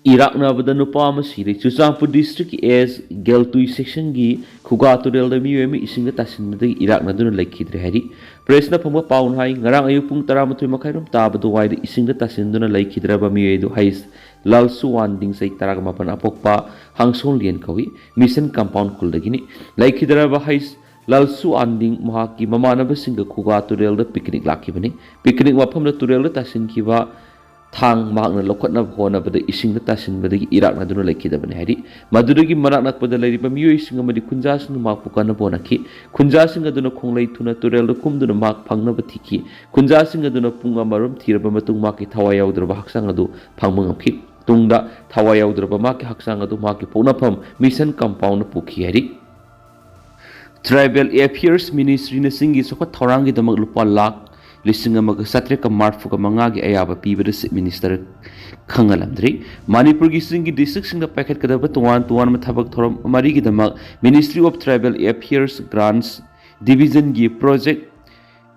ꯏꯔꯥꯛꯅꯕꯗ ꯅꯨꯄꯥ ꯑꯃ ꯁꯤꯔꯦ꯫ ꯆꯨꯔꯆꯥꯟꯄꯨꯔ ꯗꯤꯁꯇ꯭ꯔꯤꯛꯀꯤ ꯑꯦꯁ ꯒꯦꯜꯇꯨꯏ ꯁꯦꯛꯁꯟꯒꯤ ꯈꯨꯒꯥ ꯇꯨꯔꯦꯜꯗ ꯃꯤꯑꯣꯏ ꯑꯃ ꯏꯁꯤꯡꯗ ꯇꯥꯁꯤꯟꯕꯗꯒꯤ ꯏꯔꯥꯛꯅꯗꯨꯅ ꯂꯩꯈꯤꯗ꯭ꯔꯦ ꯍꯥꯏꯔꯤ꯫ ꯄ꯭ꯔꯦꯁꯅ ꯐꯪꯕ ꯄꯥꯎꯅ ꯍꯥꯏ, ꯉꯔꯥꯡ ꯑꯌꯨꯛ ꯄꯨꯡ ꯇꯔꯥꯃꯥꯊꯣꯏ ꯃꯈꯥꯏꯔꯣꯝ ꯇꯥꯕ ꯑꯗꯨꯋꯥꯏꯗ ꯏꯁꯤꯡꯗ ꯇꯥꯁꯤꯟꯗꯨꯅ ꯂꯩꯈꯤꯗ꯭ꯔꯕ ꯃꯤꯑꯣꯏ ꯑꯗꯨ ꯍꯩꯁ ꯂꯥꯜꯁꯨ ꯋꯥꯟꯗꯤꯡ, ꯆꯍꯤ ꯇꯔꯥꯒ ꯃꯥꯄꯟ, ꯑꯄꯣꯛꯄ ꯍꯥꯡꯁꯣꯡ ꯂꯤꯌꯟ ꯀꯧꯏ꯫ ꯃꯤꯁꯟ ꯀꯝꯄꯥꯎꯟ ꯈꯨꯜꯗꯒꯤꯅꯤ꯫ ꯂꯩꯈꯤꯗ꯭ꯔꯕ ꯍꯩꯁ ꯂꯥꯜꯁꯨ ꯋꯥꯟꯗꯤꯡ ꯃꯍꯥꯛꯀꯤ ꯃꯃꯥꯟꯅꯕꯁꯤꯡꯒ ꯈꯨꯒꯥ ꯇꯨꯔꯦꯜꯗ ꯄꯤꯛꯅꯤꯛ ꯂꯥꯛꯈꯤꯕꯅꯤ꯫ ꯄꯤꯛꯅꯤꯛ ꯃꯐꯝꯗ ꯇꯨꯔꯦꯜꯗ ꯇꯥꯁꯤꯟꯈꯤꯕ ꯊꯥꯡ ꯃꯍꯥꯛꯅ ꯂꯧꯈꯠꯅꯕ ꯍꯣꯠꯅꯕꯗ ꯏꯁꯤꯡꯗ ꯇꯥꯁꯤꯟꯕꯗꯒꯤ ꯏꯔꯥꯛꯅꯗꯨꯅ ꯂꯩꯈꯤꯗꯕꯅꯤ ꯍꯥꯏꯔꯤ꯫ ꯃꯗꯨꯗꯒꯤ ꯃꯅꯥꯛ ꯅꯛꯄꯗ ꯂꯩꯔꯤꯕ ꯃꯤꯑꯣꯏꯁꯤꯡ ꯑꯃꯗꯤ ꯈꯨꯟꯖꯥꯁꯤꯡꯅ ꯃꯍꯥꯛꯄꯨ ꯀꯟꯅꯕ ꯍꯣꯠꯅꯈꯤ꯫ ꯈꯨꯟꯖꯥꯁꯤꯡ ꯑꯗꯨꯅ ꯈꯣꯡꯂꯩ ꯊꯨꯅ ꯇꯨꯔꯦꯜꯗ ꯀꯨꯝꯗꯨꯅ ꯃꯍꯥꯛ ꯐꯪꯅꯕ ꯊꯤꯈꯤ꯫ ꯈꯨꯟꯖꯥꯁꯤꯡ ꯑꯗꯨꯅ ꯄꯨꯡ ꯑꯃꯔꯣꯝ ꯊꯤꯔꯕ ꯃꯇꯨꯡ ꯃꯍꯥꯛꯀꯤ ꯊꯋꯥꯏ ꯌꯥꯎꯗ꯭ꯔꯕ ꯍꯛꯆꯥꯡ ꯑꯗꯨ ꯐꯪꯕ ꯉꯝꯈꯤ꯫ ꯇꯨꯡꯗ ꯊꯋꯥꯏ ꯌꯥꯎꯗ꯭ꯔꯕ ꯃꯍꯥꯛꯀꯤ ꯍꯛꯆꯥꯡ ꯑꯗꯨ ꯃꯍꯥꯛꯀꯤ ꯄꯣꯛꯅꯐꯝ ꯃꯤꯁꯟ ꯀꯝꯄꯥꯎꯟꯗ ꯄꯨꯈꯤ ꯍꯥꯏꯔꯤ꯫ ꯇ꯭ꯔꯥꯏꯕꯦꯜ ꯑꯦꯐꯤꯌꯔꯁ ꯃꯤꯅꯤꯁꯇ꯭ꯔꯤꯅ ꯆꯤꯡꯒꯤ ꯆꯥꯎꯈꯠ ꯊꯧꯔꯥꯡꯒꯤꯗꯃꯛ ꯂꯨꯄꯥ ꯂꯥꯈ ꯂꯤꯁꯤꯡ ꯑꯃꯒ ꯆꯥꯇ꯭ꯔꯦꯠꯀ ꯃꯔꯤꯐꯨꯒ ꯃꯉꯥꯒꯤ ꯑꯌꯥꯕ ꯄꯤꯕꯗ ꯆꯤꯐ ꯃꯤꯅꯤꯁꯇꯔ ꯈꯪꯍꯜꯂꯝꯗ꯭ꯔꯤ꯫ ꯃꯅꯤꯄꯨꯔꯒꯤ ꯆꯤꯡꯒꯤ ꯗꯤꯁꯇ꯭ꯔꯤꯛꯁꯤꯡꯗ ꯄꯥꯏꯈꯠꯀꯗꯕ ꯇꯣꯉꯥꯟ ꯇꯣꯉꯥꯟꯕ ꯊꯕꯛ ꯊꯧꯔꯝ ꯃꯔꯤꯒꯤꯗꯃꯛ ministry of tribal affairs grants ꯗꯤꯕꯤꯖꯟꯒꯤ project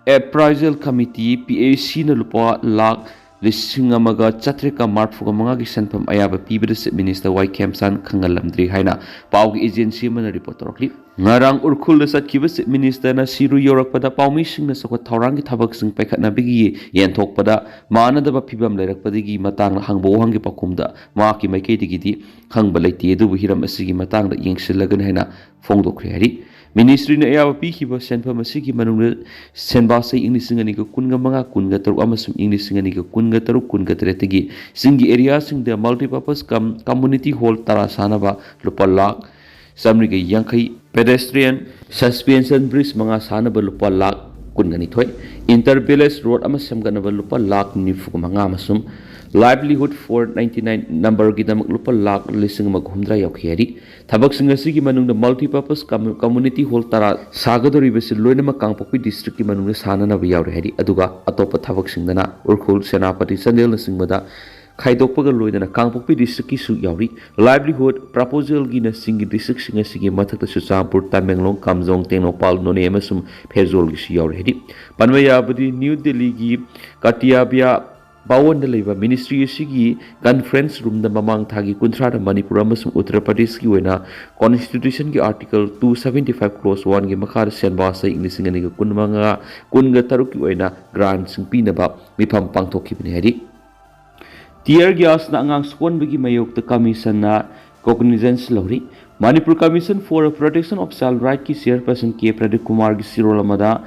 appraisal committee, P A ꯁꯤꯅ ꯂꯨꯄꯥ ꯂꯥꯈ ꯂꯤꯁꯤꯡ ꯑꯃꯒ ꯆꯥꯇ꯭ꯔꯦꯠꯀ ꯃꯔꯤꯐꯨꯒ ꯃꯉꯥꯒꯤ ꯁꯦꯟꯐꯝ ꯑꯌꯥꯕ ꯄꯤꯕꯗ Chief Minister ꯋꯥꯏ ꯈꯦꯝꯆꯥꯟ ꯈꯪꯍꯜꯂꯝꯗ꯭ꯔꯤ ꯍꯥꯏꯅ ꯄꯥꯎꯒꯤ agency ꯑꯃꯅ report ꯇꯧꯔꯛꯂꯤ꯫ ꯉꯔꯥꯡ ꯎꯔꯈꯨꯜꯗ ꯆꯠꯈꯤꯕ Chief Minister ꯅ ꯁꯤꯔꯨ ꯌꯧꯔꯛꯄꯗ ꯄꯥꯎꯃꯤꯁꯤꯡꯅ ꯆꯥꯎꯈꯠ ꯊꯧꯔꯥꯡꯒꯤ ꯊꯕꯛꯁꯤꯡ ꯄꯥꯏꯈꯠꯅꯕꯒꯤ ꯌꯦꯟꯊꯣꯛꯄꯗ ꯃꯥꯟꯅꯗꯕ ꯐꯤꯕꯝ ꯂꯩꯔꯛꯄꯗꯒꯤ ꯃꯇꯥꯡꯗ ꯍꯪꯕ ꯋꯥꯍꯪꯒꯤ ꯄꯥꯎꯈꯨꯝꯗ ꯃꯍꯥꯛꯀꯤ ꯃꯥꯏꯀꯩꯗꯒꯤꯗꯤ ꯈꯪꯕ ꯂꯩꯇꯦ, ꯑꯗꯨꯕꯨ ꯍꯤꯔꯝ ꯑꯁꯤꯒꯤ ꯃꯇꯥꯡꯗ ꯌꯦꯡꯁꯤꯜꯂꯒꯅꯤ ꯍꯥꯏꯅ ꯐꯣꯡꯗꯣꯛꯈ꯭ꯔꯦ ꯍꯥꯏꯔꯤ꯫ Ministry ꯅ ꯑꯌꯥꯕ ꯄꯤꯈꯤꯕ ꯁꯦꯟꯐꯝ ꯑꯁꯤꯒꯤ ꯃꯅꯨꯡꯗ ꯁꯦꯟꯕꯥꯁꯩ ꯏꯪ ꯂꯤꯁꯤꯡ ꯑꯅꯤꯒ ꯀꯨꯟꯒ ꯃꯉꯥ, ꯀꯨꯟꯒ ꯇꯔꯨꯛ ꯑꯃꯁꯨꯡ ꯏꯪ ꯂꯤꯁꯤꯡ ꯑꯅꯤꯒ ꯀꯨꯟꯒ ꯇꯔꯨꯛ, ꯀꯨꯟꯒ ꯇꯔꯦꯠꯇꯒꯤ ꯆꯤꯡꯒꯤ area ꯁꯤꯡꯗ multipurpose cum community hall ꯇꯔꯥ ꯁꯥꯅꯕ ꯂꯨꯄꯥ ꯂꯥꯈ ꯆꯥꯃꯔꯤꯒ ꯌꯥꯡꯈꯩ, pedestrian suspension bridge ꯃꯉꯥ ꯁꯥꯅꯕ ꯂꯨꯄꯥ ꯂꯥꯈ ꯀꯨꯟꯒ ꯅꯤꯊꯣꯏ, inter village road ꯑꯃ ꯁꯦꯝꯒꯠꯅꯕ ꯂꯨꯄꯥ ꯂꯥꯈ ꯅꯤꯐꯨꯒ ꯃꯉꯥ ꯑꯃꯁꯨꯡ livelihood four ninety nine number ꯒꯤꯗꯃꯛ ꯂꯨꯄꯥ ꯂꯥꯈ ꯂꯤꯁꯤꯡ ꯑꯃꯒ ꯍꯨꯝꯗ꯭ꯔꯥ ꯌꯥꯎꯈꯤ ꯍꯥꯏꯔꯤ꯫ ꯊꯕꯛꯁꯤꯡ ꯑꯁꯤꯒꯤ ꯃꯅꯨꯡꯗ multipurpose cum community hall ꯇꯔꯥ ꯁꯥꯒꯗꯧꯔꯤꯕꯁꯤ ꯂꯣꯏꯅꯃꯛ ꯀꯥꯡꯄꯣꯛꯄꯤ district ꯀꯤ ꯃꯅꯨꯡꯗ ꯁꯥꯅꯅꯕ ꯌꯥꯎꯔꯦ ꯍꯥꯏꯔꯤ꯫ ꯑꯗꯨꯒ ꯑꯇꯣꯞꯄ ꯊꯕꯛꯁꯤꯡꯗꯅ ꯎꯔꯈꯨꯜ, ꯁꯦꯅꯥꯄꯇꯤ, ꯆꯥꯟꯗꯦꯜꯅꯆꯤꯡꯕꯗ ꯈꯥꯏꯗꯣꯛꯄꯒ ꯂꯣꯏꯅꯅ ꯀꯥꯡꯄꯣꯛꯄꯤ district ꯀꯤꯁꯨ ꯌꯥꯎꯔꯤ꯫ Livelihood proposal ꯒꯤꯅ ꯆꯤꯡꯒꯤ district ꯁꯤꯡ ꯑꯁꯤꯒꯤ ꯃꯊꯛꯇ ꯆꯨꯔꯆꯥꯟꯄꯨꯔ, ꯇꯃꯦꯡꯂꯣꯡ, ꯀꯥꯝꯖꯣꯡ, ꯇꯦꯡꯅꯧꯄꯥꯜ, ꯅꯣꯅꯦ ꯑꯃꯁꯨꯡ ꯐꯦꯔꯖꯣꯜꯒꯤꯁꯨ ꯌꯥꯎꯔꯦ ꯍꯥꯏꯔꯤ꯫ ꯄꯟꯕ ꯌꯥꯕꯗꯤ ꯅ꯭ꯌꯨ ꯗꯦꯜꯂꯤꯒꯤ ꯀꯇꯤꯌꯥꯕꯤꯌꯥ ꯚꯋꯟꯗ ꯂꯩꯕ ministry ꯑꯁꯤꯒꯤ conference room ꯗ ꯃꯃꯥꯡ ꯊꯥꯒꯤ ꯀꯨꯟꯊ꯭ꯔꯥꯗ ꯃꯅꯤꯄꯨꯔ ꯑꯃꯁꯨꯡ ꯎꯠꯇꯔ ꯄ꯭ꯔꯗꯦꯁꯀꯤ ꯑꯣꯏꯅ constitution ꯒꯤ article two seventy five clause one ꯒꯤ ꯃꯈꯥꯗ ꯁꯦꯟꯕꯥꯁꯩ ꯏꯪ ꯂꯤꯁꯤꯡ ꯑꯅꯤꯒ ꯀꯨꯟꯃꯉꯥ, ꯀꯨꯟꯒ ꯇꯔꯨꯛꯀꯤ ꯑꯣꯏꯅ grant ꯁꯤꯡ ꯄꯤꯅꯕ ꯃꯤꯐꯝ ꯄꯥꯡꯊꯣꯛꯈꯤꯕꯅꯤ ꯍꯥꯏꯔꯤ꯫ Tear gas ꯅ ꯑꯉꯥꯡ ꯁꯣꯛꯍꯟꯕꯒꯤ ꯃꯥꯌꯣꯛꯇ commission ꯅ cognizance ꯂꯧꯔꯤ꯫ Manipur Commission for Protection of Child Right ꯀꯤ chairperson ꯀꯦ ꯄ꯭ꯔꯗꯤꯞ ꯀꯨꯃꯥꯔꯒꯤ ꯆꯤꯔꯣꯜ ꯑꯃꯗ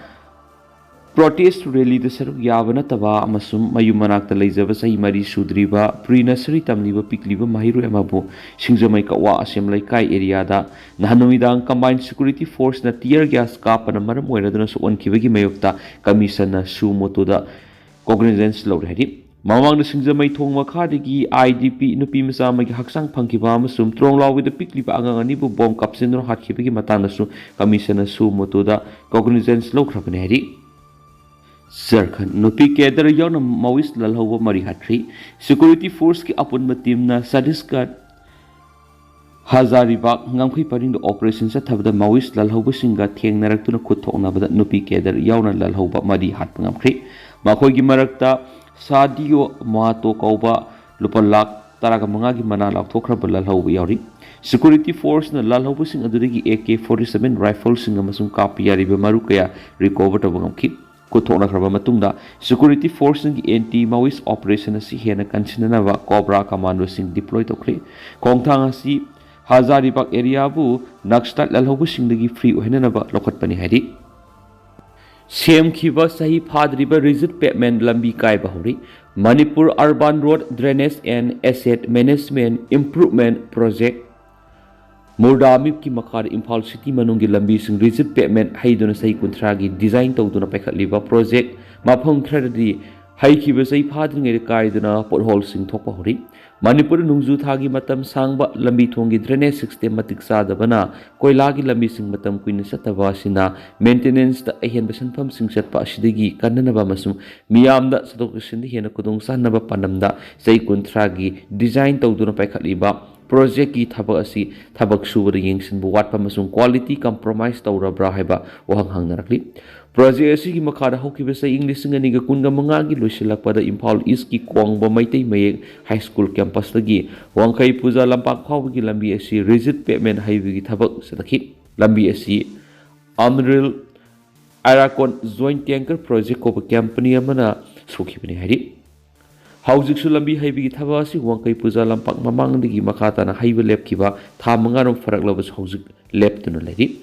protest rally ꯗ ꯁꯔꯨꯛ ꯌꯥꯕ ꯅꯠꯇꯕ ꯑꯃꯁꯨꯡ ꯃꯌꯨꯝ ꯃꯅꯥꯛꯇ ꯂꯩꯖꯕ ꯆꯍꯤ ꯃꯔꯤ ꯁꯨꯗ꯭ꯔꯤꯕ pre nursery ꯇꯝꯂꯤꯕ ꯄꯤꯛꯂꯤꯕ ꯃꯍꯩꯔꯣꯏ ꯑꯃꯕꯨ ꯁꯤꯡꯖꯃꯩ ꯀꯛꯋꯥ ꯑꯁꯦꯝ ꯂꯩꯀꯥꯏ area ꯗ ꯅꯍꯥꯟ ꯅꯨꯃꯤꯗꯥꯡ combined security force ꯅ tear gas ꯀꯥꯞꯄꯅ ꯃꯔꯝ ꯑꯣꯏꯔꯗꯨꯅ ꯁꯣꯛꯍꯟꯈꯤꯕꯒꯤ ꯃꯥꯌꯣꯛꯇ commission ꯅ suo motu ꯗ cognizance ꯂꯧꯔꯦ ꯍꯥꯏꯔꯤ꯫ ꯃꯃꯥꯡꯗ ꯁꯤꯡꯖꯃꯩ ꯊꯣꯡ ꯃꯈꯥꯗꯒꯤ I D P ꯅꯨꯄꯤ ꯃꯆꯥ ꯑꯃꯒꯤ ꯍꯛꯆꯥꯡ ꯐꯪꯈꯤꯕ ꯑꯃꯁꯨꯡ ꯇ꯭ꯔꯣꯡꯂꯥꯎꯕꯤꯗ ꯄꯤꯛꯂꯤꯕ ꯑꯉꯥꯡ ꯑꯅꯤꯕꯨ bomb ꯀꯥꯞꯁꯤꯟꯗꯨꯅ ꯍꯥꯠꯈꯤꯕꯒꯤ ꯃꯇꯥꯡꯗꯁꯨ commission ꯅ suo motu ꯗ cognizance ꯂꯧꯈ꯭ꯔꯕꯅꯤ ꯍꯥꯏꯔꯤ꯫ ꯖꯔꯈꯟ ꯅꯨꯄꯤ cadre ꯌꯥꯎꯅ Maoist ꯂꯥꯜꯍꯧꯕ ꯃꯔꯤ ꯍꯥꯠꯈ꯭ꯔꯤ꯫ Security force ꯀꯤ ꯑꯄꯨꯟꯕ team ꯅ ꯆꯇꯤꯁꯒꯔ ꯍꯖꯥꯔꯤꯕꯥꯒ ꯉꯝꯈꯩ ꯄꯔꯤꯡꯗ operation ꯆꯠꯊꯕꯗ Maoist ꯂꯥꯜꯍꯧꯕꯁꯤꯡꯒ ꯊꯦꯡꯅꯔꯛꯇꯨꯅ ꯈꯨꯠ ꯊꯣꯛꯅꯕꯗ ꯅꯨꯄꯤ cadre ꯌꯥꯎꯅ ꯂꯥꯜꯍꯧꯕ ꯃꯔꯤ ꯍꯥꯠꯄ ꯉꯝꯈ꯭ꯔꯦ꯫ ꯃꯈꯣꯏꯒꯤ ꯃꯔꯛꯇ ꯁꯥꯗꯤꯌꯣ ꯃꯥꯇꯣ ꯀꯧꯕ ꯂꯨꯄꯥ ꯂꯥꯈ ꯇꯔꯥꯒ ꯃꯉꯥꯒꯤ ꯃꯅꯥ ꯂꯥꯎꯊꯣꯛꯈ꯭ꯔꯕ ꯂꯥꯜꯍꯧꯕ ꯌꯥꯎꯔꯤ꯫ Security forceꯅ ꯂꯥꯜꯍꯧꯕꯁꯤꯡ ꯑꯗꯨꯗꯒꯤ A K forty seven rifleꯁꯤꯡ ꯑꯃꯁꯨꯡ ꯀꯥꯞꯄ ꯌꯥꯔꯤꯕ ꯃꯔꯨ ꯀꯌꯥ recover ꯇꯧꯕ ꯉꯝꯈꯤ꯫ ꯈꯨꯠ ꯊꯣꯛꯅꯈ꯭ꯔꯕ ꯃꯇꯨꯡꯗ security forceꯁꯤꯡꯒꯤ anti Maoist operation ꯑꯁꯤ ꯍꯦꯟꯅ ꯀꯟꯁꯤꯟꯅꯅꯕ COBRA commandoꯁꯤꯡ deploy ꯇꯧꯈ꯭ꯔꯦ꯫ ꯈꯣꯡꯊꯥꯡ ꯑꯁꯤ ꯍꯖꯥꯔꯤꯕꯥꯒ areaꯕꯨ Naxalite ꯂꯥꯜꯍꯧꯕꯁꯤꯡꯗꯒꯤ free ꯑꯣꯏꯍꯟꯅꯅꯕ ꯂꯧꯈꯠꯄꯅꯤ ꯍꯥꯏꯔꯤ꯫ ꯁꯦꯝꯈꯤꯕ ꯆꯍꯤ ꯐꯥꯗ꯭ꯔꯤꯕ rigid pavement ꯂꯝꯕꯤ ꯀꯥꯏꯕ ꯍꯧꯔꯤ꯫ Manipur Urban Road Drainage and Asset Management Improvement Project, MURDA-MIP-ꯀꯤ ꯃꯈꯥꯗ ꯏꯝꯐꯥꯜ city ꯃꯅꯨꯡꯒꯤ ꯂꯝꯕꯤꯁꯤꯡ rigid pavement ꯍꯩꯗꯨꯅ ꯆꯍꯤ ꯀꯨꯟꯊ꯭ꯔꯥꯒꯤ design ꯇꯧꯗꯨꯅ ꯄꯥꯏꯈꯠꯂꯤꯕ project ꯃꯐꯝ ꯈꯔꯗꯗꯤ ꯍꯩꯈꯤꯕ ꯆꯍꯤ ꯐꯥꯗ꯭ꯔꯤꯉꯩꯗ ꯀꯥꯏꯗꯨꯅ potholeꯁꯤꯡ ꯊꯣꯛꯄ ꯍꯧꯔꯤ꯫ ꯃꯅꯤꯄꯨꯔꯗ ꯅꯣꯡꯖꯨ ꯊꯥꯒꯤ ꯃꯇꯝ ꯁꯥꯡꯕ, ꯂꯝꯕꯤ ꯊꯣꯡꯒꯤ drainage system ꯃꯇꯤꯛ ꯆꯥꯗꯕꯅ ꯀꯣꯏꯂꯥꯒꯤ ꯂꯝꯕꯤꯁꯤꯡ ꯃꯇꯝ ꯀꯨꯏꯅ ꯆꯠꯇꯕ ꯑꯁꯤꯅ maintenanceꯇ ꯑꯍꯦꯟꯕ ꯁꯦꯟꯐꯝꯁꯤꯡ ꯆꯠꯄ ꯑꯁꯤꯗꯒꯤ ꯀꯟꯅꯅꯕ ꯑꯃꯁꯨꯡ ꯃꯤꯌꯥꯝꯗ ꯆꯠꯊꯣꯛ ꯆꯠꯁꯤꯟꯗ ꯍꯦꯟꯅ ꯈꯨꯗꯣꯡ ꯆꯥꯍꯟꯅꯕ ꯄꯥꯟꯗꯝꯗ ꯆꯍꯤ ꯀꯨꯟꯊ꯭ꯔꯥꯒꯤ design ꯇꯧꯗꯨꯅ ꯄꯥꯏꯈꯠꯂꯤꯕ projectꯀꯤ ꯊꯕꯛ ꯑꯁꯤ ꯊꯕꯛ ꯁꯨꯕꯗ ꯌꯦꯡꯁꯤꯟꯕ ꯋꯥꯠꯄ ꯑꯃꯁꯨꯡ quality compromise ꯇꯧꯔꯕ꯭ꯔꯥ ꯍꯥꯏꯕ ꯋꯥꯍꯪ ꯍꯪꯅꯔꯛꯂꯤ꯫ Project ꯑꯁꯤꯒꯤ ꯃꯈꯥꯗ ꯍꯧꯈꯤꯕ ꯆꯍꯤ ꯂꯤꯁꯤꯡ ꯑꯅꯤꯒ ꯀꯨꯟꯒ ꯃꯉꯥꯒꯤ ꯂꯣꯏꯁꯤꯜꯂꯛꯄꯗ ꯏꯝꯐꯥꯜ Eastꯀꯤ ꯀ꯭ꯋꯥꯡꯕ ꯃꯩꯇꯩ ꯃꯌꯦꯛ High School campusꯇꯒꯤ ꯋꯥꯡꯈꯩ ꯄꯨꯖꯥ ꯂꯝꯄꯥꯛ ꯐꯥꯎꯕꯒꯤ ꯂꯝꯕꯤ ꯑꯁꯤ rigid pavement ꯍꯩꯕꯒꯤ ꯊꯕꯛ ꯆꯠꯊꯈꯤ꯫ ꯂꯝꯕꯤ ꯑꯁꯤ Amril Aircon Joint Tanker Project ꯀꯧꯕ company ꯑꯃꯅ ꯁꯨꯈꯤꯕꯅꯤ ꯍꯥꯏꯔꯤ꯫ ꯍꯧꯖꯤꯛꯁꯨ ꯂꯝꯕꯤ ꯍꯩꯕꯒꯤ ꯊꯕꯛ ꯑꯁꯤ ꯋꯥꯡꯈꯩ ꯄꯨꯖꯥ ꯂꯝꯄꯥꯛ ꯃꯃꯥꯡꯗꯒꯤ ꯃꯈꯥ ꯇꯥꯅ ꯍꯩꯕ ꯂꯦꯞꯈꯤꯕ ꯊꯥ ꯃꯉꯥꯔꯣꯝ ꯐꯥꯔꯛꯂꯕꯁꯨ ꯍꯧꯖꯤꯛ ꯂꯦꯞꯇꯨꯅ ꯂꯩꯔꯤ꯫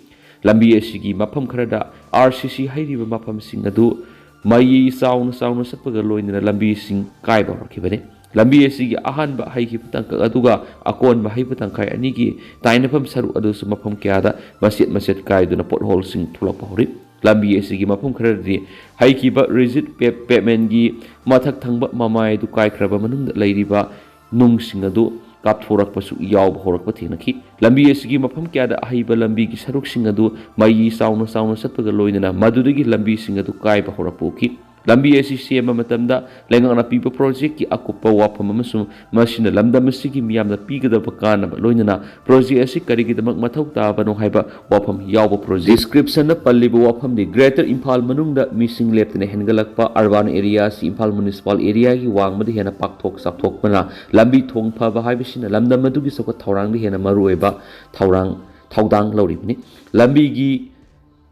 ꯂꯝꯕꯤ ꯑꯁꯤꯒꯤ ꯃꯐꯝ ꯈꯔꯗ R C C ꯍꯩꯔꯤꯕ ꯃꯐꯝꯁꯤꯡ ꯑꯗꯨ ꯃꯩ ꯆꯥꯎꯅ ꯆꯥꯎꯅ ꯆꯠꯄꯒ ꯂꯣꯏꯅꯅ ꯂꯝꯕꯤꯁꯤꯡ ꯀꯥꯏꯕ ꯍꯧꯔꯛꯈꯤꯕꯅꯤ꯫ ꯂꯝꯕꯤ ꯑꯁꯤꯒꯤ ꯑꯍꯥꯟꯕ ꯍꯩꯈꯤꯕ ꯇꯥꯡꯀꯛ ꯑꯗꯨꯒ ꯑꯀꯣꯟꯕ ꯍꯩꯕ ꯇꯪꯈꯥꯏ ꯑꯅꯤꯒꯤ ꯇꯥꯏꯅꯐꯝ ꯁꯔꯨꯛ ꯑꯗꯨꯁꯨ ꯃꯐꯝ ꯀꯌꯥꯗ ꯃꯆꯦꯠ ꯃꯆꯦꯠ ꯀꯥꯏꯗꯨꯅ potholeꯁꯤꯡ ꯊꯣꯛꯂꯛꯄ ꯍꯧꯔꯤ꯫ ꯂꯝꯕꯤ ꯑꯁꯤꯒꯤ ꯃꯐꯝ ꯈꯔꯗꯗꯤ ꯍꯩꯈꯤꯕ rigid pave-, pavementꯒꯤ ꯃꯊꯛ ꯊꯪꯕ ꯃꯃꯥꯏ ꯑꯗꯨ ꯀꯥꯏꯈ꯭ꯔꯕ ꯃꯅꯨꯡꯗ ꯂꯩꯔꯤꯕ ꯅꯨꯡꯁꯤꯡ ꯑꯗꯨ ꯀꯥꯞꯊꯣꯔꯛꯄꯁꯨ ꯌꯥꯎꯕ ꯍꯧꯔꯛꯄ ꯊꯦꯡꯅꯈꯤ꯫ ꯂꯝꯕꯤ ꯑꯁꯤꯒꯤ ꯃꯐꯝ ꯀꯌꯥꯗ ꯑꯍꯩꯕ ꯂꯝꯕꯤꯒꯤ ꯁꯔꯨꯛꯁꯤꯡ ꯑꯗꯨ ꯃꯩ ꯆꯥꯎꯅ ꯆꯥꯎꯅ ꯆꯠꯄꯒ ꯂꯣꯏꯅꯅ ꯃꯗꯨꯗꯒꯤ ꯂꯝꯕꯤꯁꯤꯡ ꯑꯗꯨ ꯀꯥꯏꯕ ꯍꯧꯔꯛꯄ ꯎꯈꯤ꯫ ꯂꯝꯕꯤ ꯑꯁꯤ ꯁꯦꯝꯕ ꯃꯇꯝꯗ ꯂꯩꯉꯥꯛꯅ ꯄꯤꯕ ꯄ꯭ꯔꯣꯖꯦꯛꯀꯤ ꯑꯀꯨꯞꯄ ꯋꯥꯐꯝ ꯑꯃꯁꯨꯡ ꯃꯁꯤꯅ ꯂꯝꯗꯝ ꯑꯁꯤꯒꯤ ꯃꯤꯌꯥꯝꯅ ꯄꯤꯒꯗꯕ ꯀꯥꯟꯅꯕ, ꯂꯣꯏꯅꯅ ꯄ꯭ꯔꯣꯖꯦꯛ ꯑꯁꯤ ꯀꯔꯤꯒꯤꯗꯃꯛ ꯃꯊꯧ ꯇꯥꯕꯅꯣ ꯍꯥꯏꯕ ꯋꯥꯐꯝ ꯌꯥꯎꯕ ꯄ꯭ꯔꯣꯖꯦꯛ꯫ ꯗꯤꯁꯀ꯭ꯔꯤꯞꯁꯟꯗ ꯄꯜꯂꯤꯕ ꯋꯥꯐꯝꯗꯤ Greater Imphal ꯃꯅꯨꯡꯗ ꯃꯤꯁꯤꯡ ꯂꯦꯞꯇꯅ ꯍꯦꯟꯒꯠꯂꯛꯄ, urban area ꯑꯁꯤ ꯏꯝꯐꯥꯜ municipal area ꯒꯤ ꯋꯥꯡꯃꯗ ꯍꯦꯟꯅ ꯄꯥꯛꯊꯣꯛ ꯆꯥꯎꯊꯣꯛꯄꯅ ꯂꯝꯕꯤ ꯊꯣꯡ ꯐꯕ ꯍꯥꯏꯕꯁꯤꯅ ꯂꯝꯗꯝ ꯑꯗꯨꯒꯤ ꯆꯥꯎꯈꯠ ꯊꯧꯔꯥꯡꯗ ꯍꯦꯟꯅ ꯃꯔꯨꯑꯣꯏꯕ ꯊꯧꯔꯥꯡ, ꯊꯧꯗꯥꯡ ꯂꯧꯔꯤꯕꯅꯤ꯫ ꯂꯝꯕꯤꯒꯤ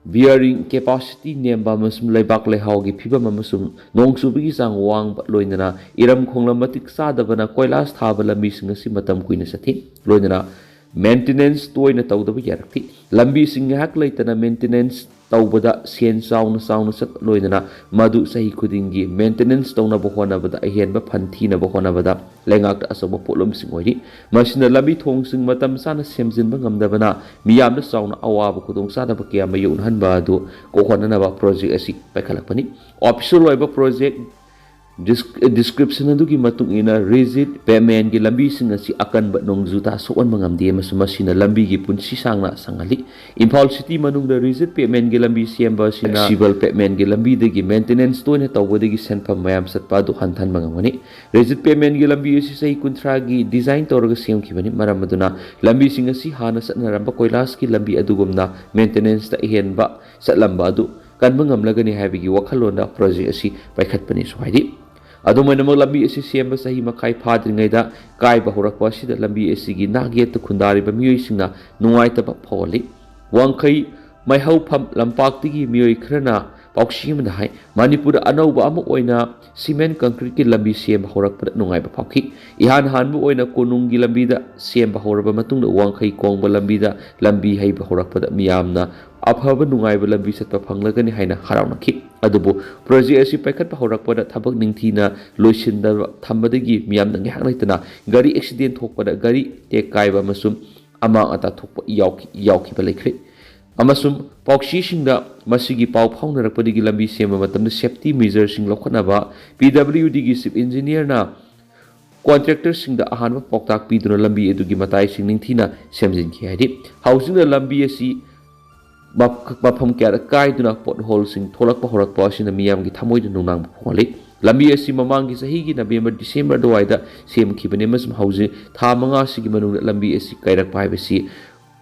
bearing capacity ꯅꯦꯝꯕ ꯑꯃꯁꯨꯡ ꯂꯩꯕꯥꯛ ꯂꯩꯍꯥꯎꯒꯤ ꯐꯤꯕꯝ ꯑꯃꯁꯨꯡ ꯅꯣꯡ ꯆꯨꯕꯒꯤ ꯆꯥꯡ ꯋꯥꯡꯕ, ꯂꯣꯏꯅꯅ ꯏꯔꯝ ꯈꯣꯡꯂꯝ ꯃꯇꯤꯛ ꯆꯥꯗꯕꯅ ꯀꯣꯏꯂꯥꯁ ꯊꯥꯕ ꯂꯝꯕꯤꯁꯤꯡ ꯑꯁꯤ ꯃꯇꯝ ꯀꯨꯏꯅ ꯆꯠꯊꯤ, ꯂꯣꯏꯅꯅ maintenance ꯇꯣꯏꯅ ꯇꯧꯗꯕ ꯌꯥꯔꯛꯊꯤ꯫ ꯂꯝꯕꯤꯁꯤꯡ ꯉꯥꯏꯍꯥꯛ ꯂꯩꯇꯅ maintenance ꯇꯧꯕꯗ ꯁꯦꯟ ꯆꯥꯎꯅ ꯆꯥꯎꯅ ꯆꯠ, ꯂꯣꯏꯅꯅ ꯃꯗꯨ ꯆꯍꯤ ꯈꯨꯗꯤꯡꯒꯤ maintenance ꯇꯧꯅꯕ ꯍꯣꯠꯅꯕꯗ, ꯑꯍꯦꯟꯕ ꯐꯟ ꯊꯤꯅꯕ ꯍꯣꯠꯅꯕꯗ ꯂꯩꯉꯥꯛꯇ ꯑꯆꯧꯕ ꯄꯣꯠꯂꯨꯝꯁꯤꯡ ꯑꯣꯏꯔꯤ꯫ ꯃꯁꯤꯅ ꯂꯝꯕꯤ ꯊꯣꯡꯁꯤꯡ ꯃꯇꯝ ꯆꯥꯅ ꯁꯦꯝꯖꯤꯟꯕ ꯉꯝꯗꯕꯅ ꯃꯤꯌꯥꯝꯗ ꯆꯥꯎꯅ ꯑꯋꯥꯕ ꯈꯨꯗꯣꯡꯆꯥꯗꯕ ꯀꯌꯥ ꯃꯥꯌꯣꯛꯅꯍꯟꯕ ꯑꯗꯨ ꯀꯣꯛꯍꯟꯅꯅꯕ ꯄ꯭ꯔꯣꯖꯦꯛ ꯑꯁꯤ ꯄꯥꯏꯈꯠꯂꯛꯄꯅꯤ꯫ Official ꯑꯣꯏꯕ ꯄ꯭ꯔꯣꯖꯦꯛ ꯗꯤꯁ-, ꯗꯤꯁꯀ꯭ꯔꯤꯞꯁꯟ ꯑꯗꯨꯒꯤ ꯃꯇꯨꯡ ꯏꯟꯅ, rigid pavementꯒꯤ ꯂꯝꯕꯤꯁꯤꯡ ꯑꯁꯤ ꯑꯀꯟꯕ ꯅꯣꯡꯖꯨ ꯊꯥ ꯁꯣꯛꯍꯟꯕ ꯉꯝꯗꯦ ꯑꯃꯁꯨꯡ ꯃꯁꯤꯅ ꯂꯝꯕꯤꯒꯤ ꯄꯨꯟꯁꯤ ꯁꯥꯡꯅ ꯁꯥꯡꯍꯜꯂꯤ꯫ ꯏꯝꯐꯥꯜ city ꯃꯅꯨꯡꯗ rigid pavementꯒꯤ ꯂꯝꯕꯤ ꯁꯦꯝꯕ ꯑꯁꯤꯅ flexible pavementꯒꯤ ꯂꯝꯕꯤꯗꯒꯤ maintenance ꯇꯣꯏꯅ ꯇꯧꯕꯗꯒꯤ ꯁꯦꯟꯐꯝ ꯃꯌꯥꯝ ꯆꯠꯄ ꯑꯗꯨ ꯍꯟꯊꯍꯟꯕ ꯉꯝꯒꯅꯤ꯫ Rigid pavementꯒꯤ ꯂꯝꯕꯤ ꯑꯁꯤ ꯆꯍꯤ ꯀꯨꯟꯊ꯭ꯔꯥꯒꯤ design ꯇꯧꯔꯒ ꯁꯦꯝꯈꯤꯕꯅꯤ, ꯃꯔꯝ ꯑꯗꯨꯅ ꯂꯝꯕꯤꯁꯤꯡ ꯑꯁꯤ ꯍꯥꯟꯅ ꯆꯠꯅꯔꯝꯕ ꯀꯣꯏꯂꯥꯁꯀꯤ ꯂꯝꯕꯤ ꯑꯗꯨꯒꯨꯝꯅ maintenanceꯇ ꯑꯍꯦꯟꯕ ꯆꯠꯂꯝꯕ ꯑꯗꯨ ꯀꯟꯕ ꯉꯝꯂꯒꯅꯤ ꯍꯥꯏꯕꯒꯤ ꯋꯥꯈꯜꯂꯣꯟꯗ ꯄ꯭ꯔꯣꯖꯦꯛ ꯑꯁꯤ ꯄꯥꯏꯈꯠꯄꯅꯤꯁꯨ ꯍꯥꯏꯔꯤ꯫ ꯑꯗꯨꯝ ꯑꯣꯏꯅꯃꯛ, ꯂꯝꯕꯤ ꯑꯁꯤ ꯁꯦꯝꯕ ꯆꯍꯤ ꯃꯈꯥꯏ ꯐꯥꯗ꯭ꯔꯤꯉꯩꯗ ꯀꯥꯏꯕ ꯍꯧꯔꯛꯄ ꯑꯁꯤꯗ ꯂꯝꯕꯤ ꯑꯁꯤꯒꯤ ꯅꯥꯛ ꯌꯦꯠꯇ ꯈꯨꯟꯗꯥꯔꯤꯕ ꯃꯤꯑꯣꯏꯁꯤꯡꯅ ꯅꯨꯡꯉꯥꯏꯇꯕ ꯐꯥꯎꯍꯜꯂꯤ꯫ ꯋꯥꯡꯈꯩ ꯃꯩꯍꯧꯐꯝ ꯂꯝꯄꯥꯛꯇꯒꯤ ꯃꯤꯑꯣꯏ ꯈꯔꯅ ꯄꯥꯎꯁꯤ ꯑꯃꯗ ꯍꯥꯏ, ꯃꯅꯤꯄꯨꯔꯗ ꯑꯅꯧꯕ ꯑꯃ ꯑꯣꯏꯅ cement concreteꯀꯤ ꯂꯝꯕꯤ ꯁꯦꯝꯕ ꯍꯧꯔꯛꯄꯗ ꯅꯨꯡꯉꯥꯏꯕ ꯐꯥꯎꯈꯤ꯫ ꯏꯍꯥꯟ ꯍꯥꯟꯕ ꯑꯣꯏꯅ ꯀꯣꯅꯨꯡꯒꯤ ꯂꯝꯕꯤꯗ ꯁꯦꯝꯕ ꯍꯧꯔꯕ ꯃꯇꯨꯡꯗ ꯋꯥꯡꯈꯩ ꯀꯣꯡꯕ ꯂꯝꯕꯤꯗ ꯂꯝꯕꯤ ꯍꯩꯕ ꯍꯧꯔꯛꯄꯗ ꯃꯤꯌꯥꯝꯅ ꯑꯐꯕ ꯅꯨꯡꯉꯥꯏꯕ ꯂꯝꯕꯤ ꯆꯠꯄ ꯐꯪꯂꯒꯅꯤ ꯍꯥꯏꯅ ꯍꯔꯥꯎꯅꯈꯤ꯫ ꯑꯗꯨꯕꯨ ꯄ꯭ꯔꯣꯖꯦꯛ ꯑꯁꯤ ꯄꯥꯏꯈꯠꯄ ꯍꯧꯔꯛꯄꯗ ꯊꯕꯛ ꯅꯤꯡꯊꯤꯅ ꯂꯣꯏꯁꯤꯟꯗꯕ ꯊꯝꯕꯗꯒꯤ ꯃꯤꯌꯥꯝꯅ ꯉꯥꯏꯍꯥꯛ ꯂꯩꯇꯅ ꯒꯥꯔꯤ accident ꯊꯣꯛꯄꯗ ꯒꯥꯔꯤ ꯇꯦꯛ ꯀꯥꯏꯕ ꯑꯃꯁꯨꯡ ꯑꯃꯥꯡ ꯑꯇꯥ ꯊꯣꯛꯄ ꯌꯥꯎꯈꯤ-, ꯌꯥꯎꯈꯤꯕ ꯂꯩꯈ꯭ꯔꯦ꯫ ꯑꯃꯁꯨꯡ ꯄꯥꯎꯁꯤꯁꯤꯡꯗ ꯃꯁꯤꯒꯤ ꯄꯥꯎ ꯐꯥꯎꯅꯔꯛꯄꯗꯒꯤ ꯂꯝꯕꯤ ꯁꯦꯝꯕ ꯃꯇꯝꯗ safety measureꯁꯤꯡ ꯂꯧꯈꯠꯅꯕ PWDꯒꯤ chief engineerꯅ contractorꯁꯤꯡꯗ ꯑꯍꯥꯟꯕ ꯄꯥꯎꯇꯥꯛ ꯄꯤꯗꯨꯅ ꯂꯝꯕꯤ ꯑꯗꯨꯒꯤ ꯃꯇꯥꯏꯁꯤꯡ ꯅꯤꯡꯊꯤꯅ ꯁꯦꯝꯖꯤꯟꯈꯤ ꯍꯥꯏꯔꯤ꯫ ꯍꯧꯖꯤꯛꯅ ꯂꯝꯕꯤ ꯑꯁꯤ ꯃꯐꯝ ꯀꯌꯥꯗ ꯀꯥꯏꯗꯨꯅ ꯄꯣꯠꯍꯣꯜꯁꯤꯡ ꯊꯣꯛꯂꯛꯄ ꯍꯧꯔꯛꯄ ꯑꯁꯤꯅ ꯃꯤꯌꯥꯝꯒꯤ ꯊꯃꯣꯏꯗ ꯅꯨꯡꯅꯥꯡꯕ ꯐꯣꯡꯍꯜꯂꯤ꯫ ꯂꯝꯕꯤ ꯑꯁꯤ ꯃꯃꯥꯡꯒꯤ ꯆꯍꯤꯒꯤ ꯅꯕꯦꯝꯕꯔ ꯗꯤꯁꯦꯝꯕꯔ ꯑꯗꯨꯋꯥꯏꯗ ꯁꯦꯝꯈꯤꯕꯅꯤ ꯑꯃꯁꯨꯡ ꯍꯧꯖꯤꯛ ꯊꯥ ꯃꯉꯥꯁꯤꯒꯤ ꯃꯅꯨꯡꯗ ꯂꯝꯕꯤ ꯑꯁꯤ ꯀꯥꯏꯔꯛꯄ ꯍꯥꯏꯕꯁꯤ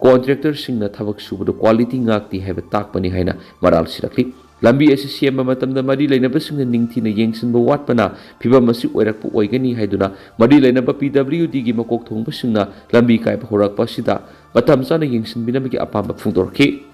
ꯀꯣꯟꯇ꯭ꯔꯦꯛꯇꯔꯁꯤꯡꯅ ꯊꯕꯛ ꯁꯨꯕꯗ ꯀ꯭ꯋꯥꯂꯤꯇꯤ ꯉꯥꯛꯇꯦ ꯍꯥꯏꯕ ꯇꯥꯛꯄꯅꯤ ꯍꯥꯏꯅ ꯃꯔꯥꯜ ꯁꯤꯔꯛꯂꯤ꯫ ꯂꯝꯕꯤ ꯑꯁꯤ ꯁꯦꯝꯕ ꯃꯇꯝꯗ ꯃꯔꯤ ꯂꯩꯅꯕꯁꯤꯡꯅ ꯅꯤꯡꯊꯤꯅ ꯌꯦꯡꯁꯤꯟꯕ ꯋꯥꯠꯄꯅ ꯐꯤꯚꯝ ꯑꯁꯤ ꯑꯣꯏꯔꯛꯄ ꯑꯣꯏꯒꯅꯤ ꯍꯥꯏꯗꯨꯅ ꯃꯔꯤ ꯂꯩꯅꯕ ꯄꯤ ꯗꯕ꯭ꯂꯤꯎ ꯗꯤꯒꯤ ꯃꯀꯣꯛ ꯊꯣꯡꯕꯁꯤꯡꯅ ꯂꯝꯕꯤ ꯀꯥꯏꯕ ꯍꯧꯔꯛꯄ ꯑꯁꯤꯗ ꯃꯇꯝ ꯆꯥꯅ ꯌꯦꯡꯁꯤꯟꯕꯤꯅꯕꯒꯤ ꯑꯄꯥꯝꯕ ꯐꯣꯡꯗꯣꯔꯛꯈꯤ꯫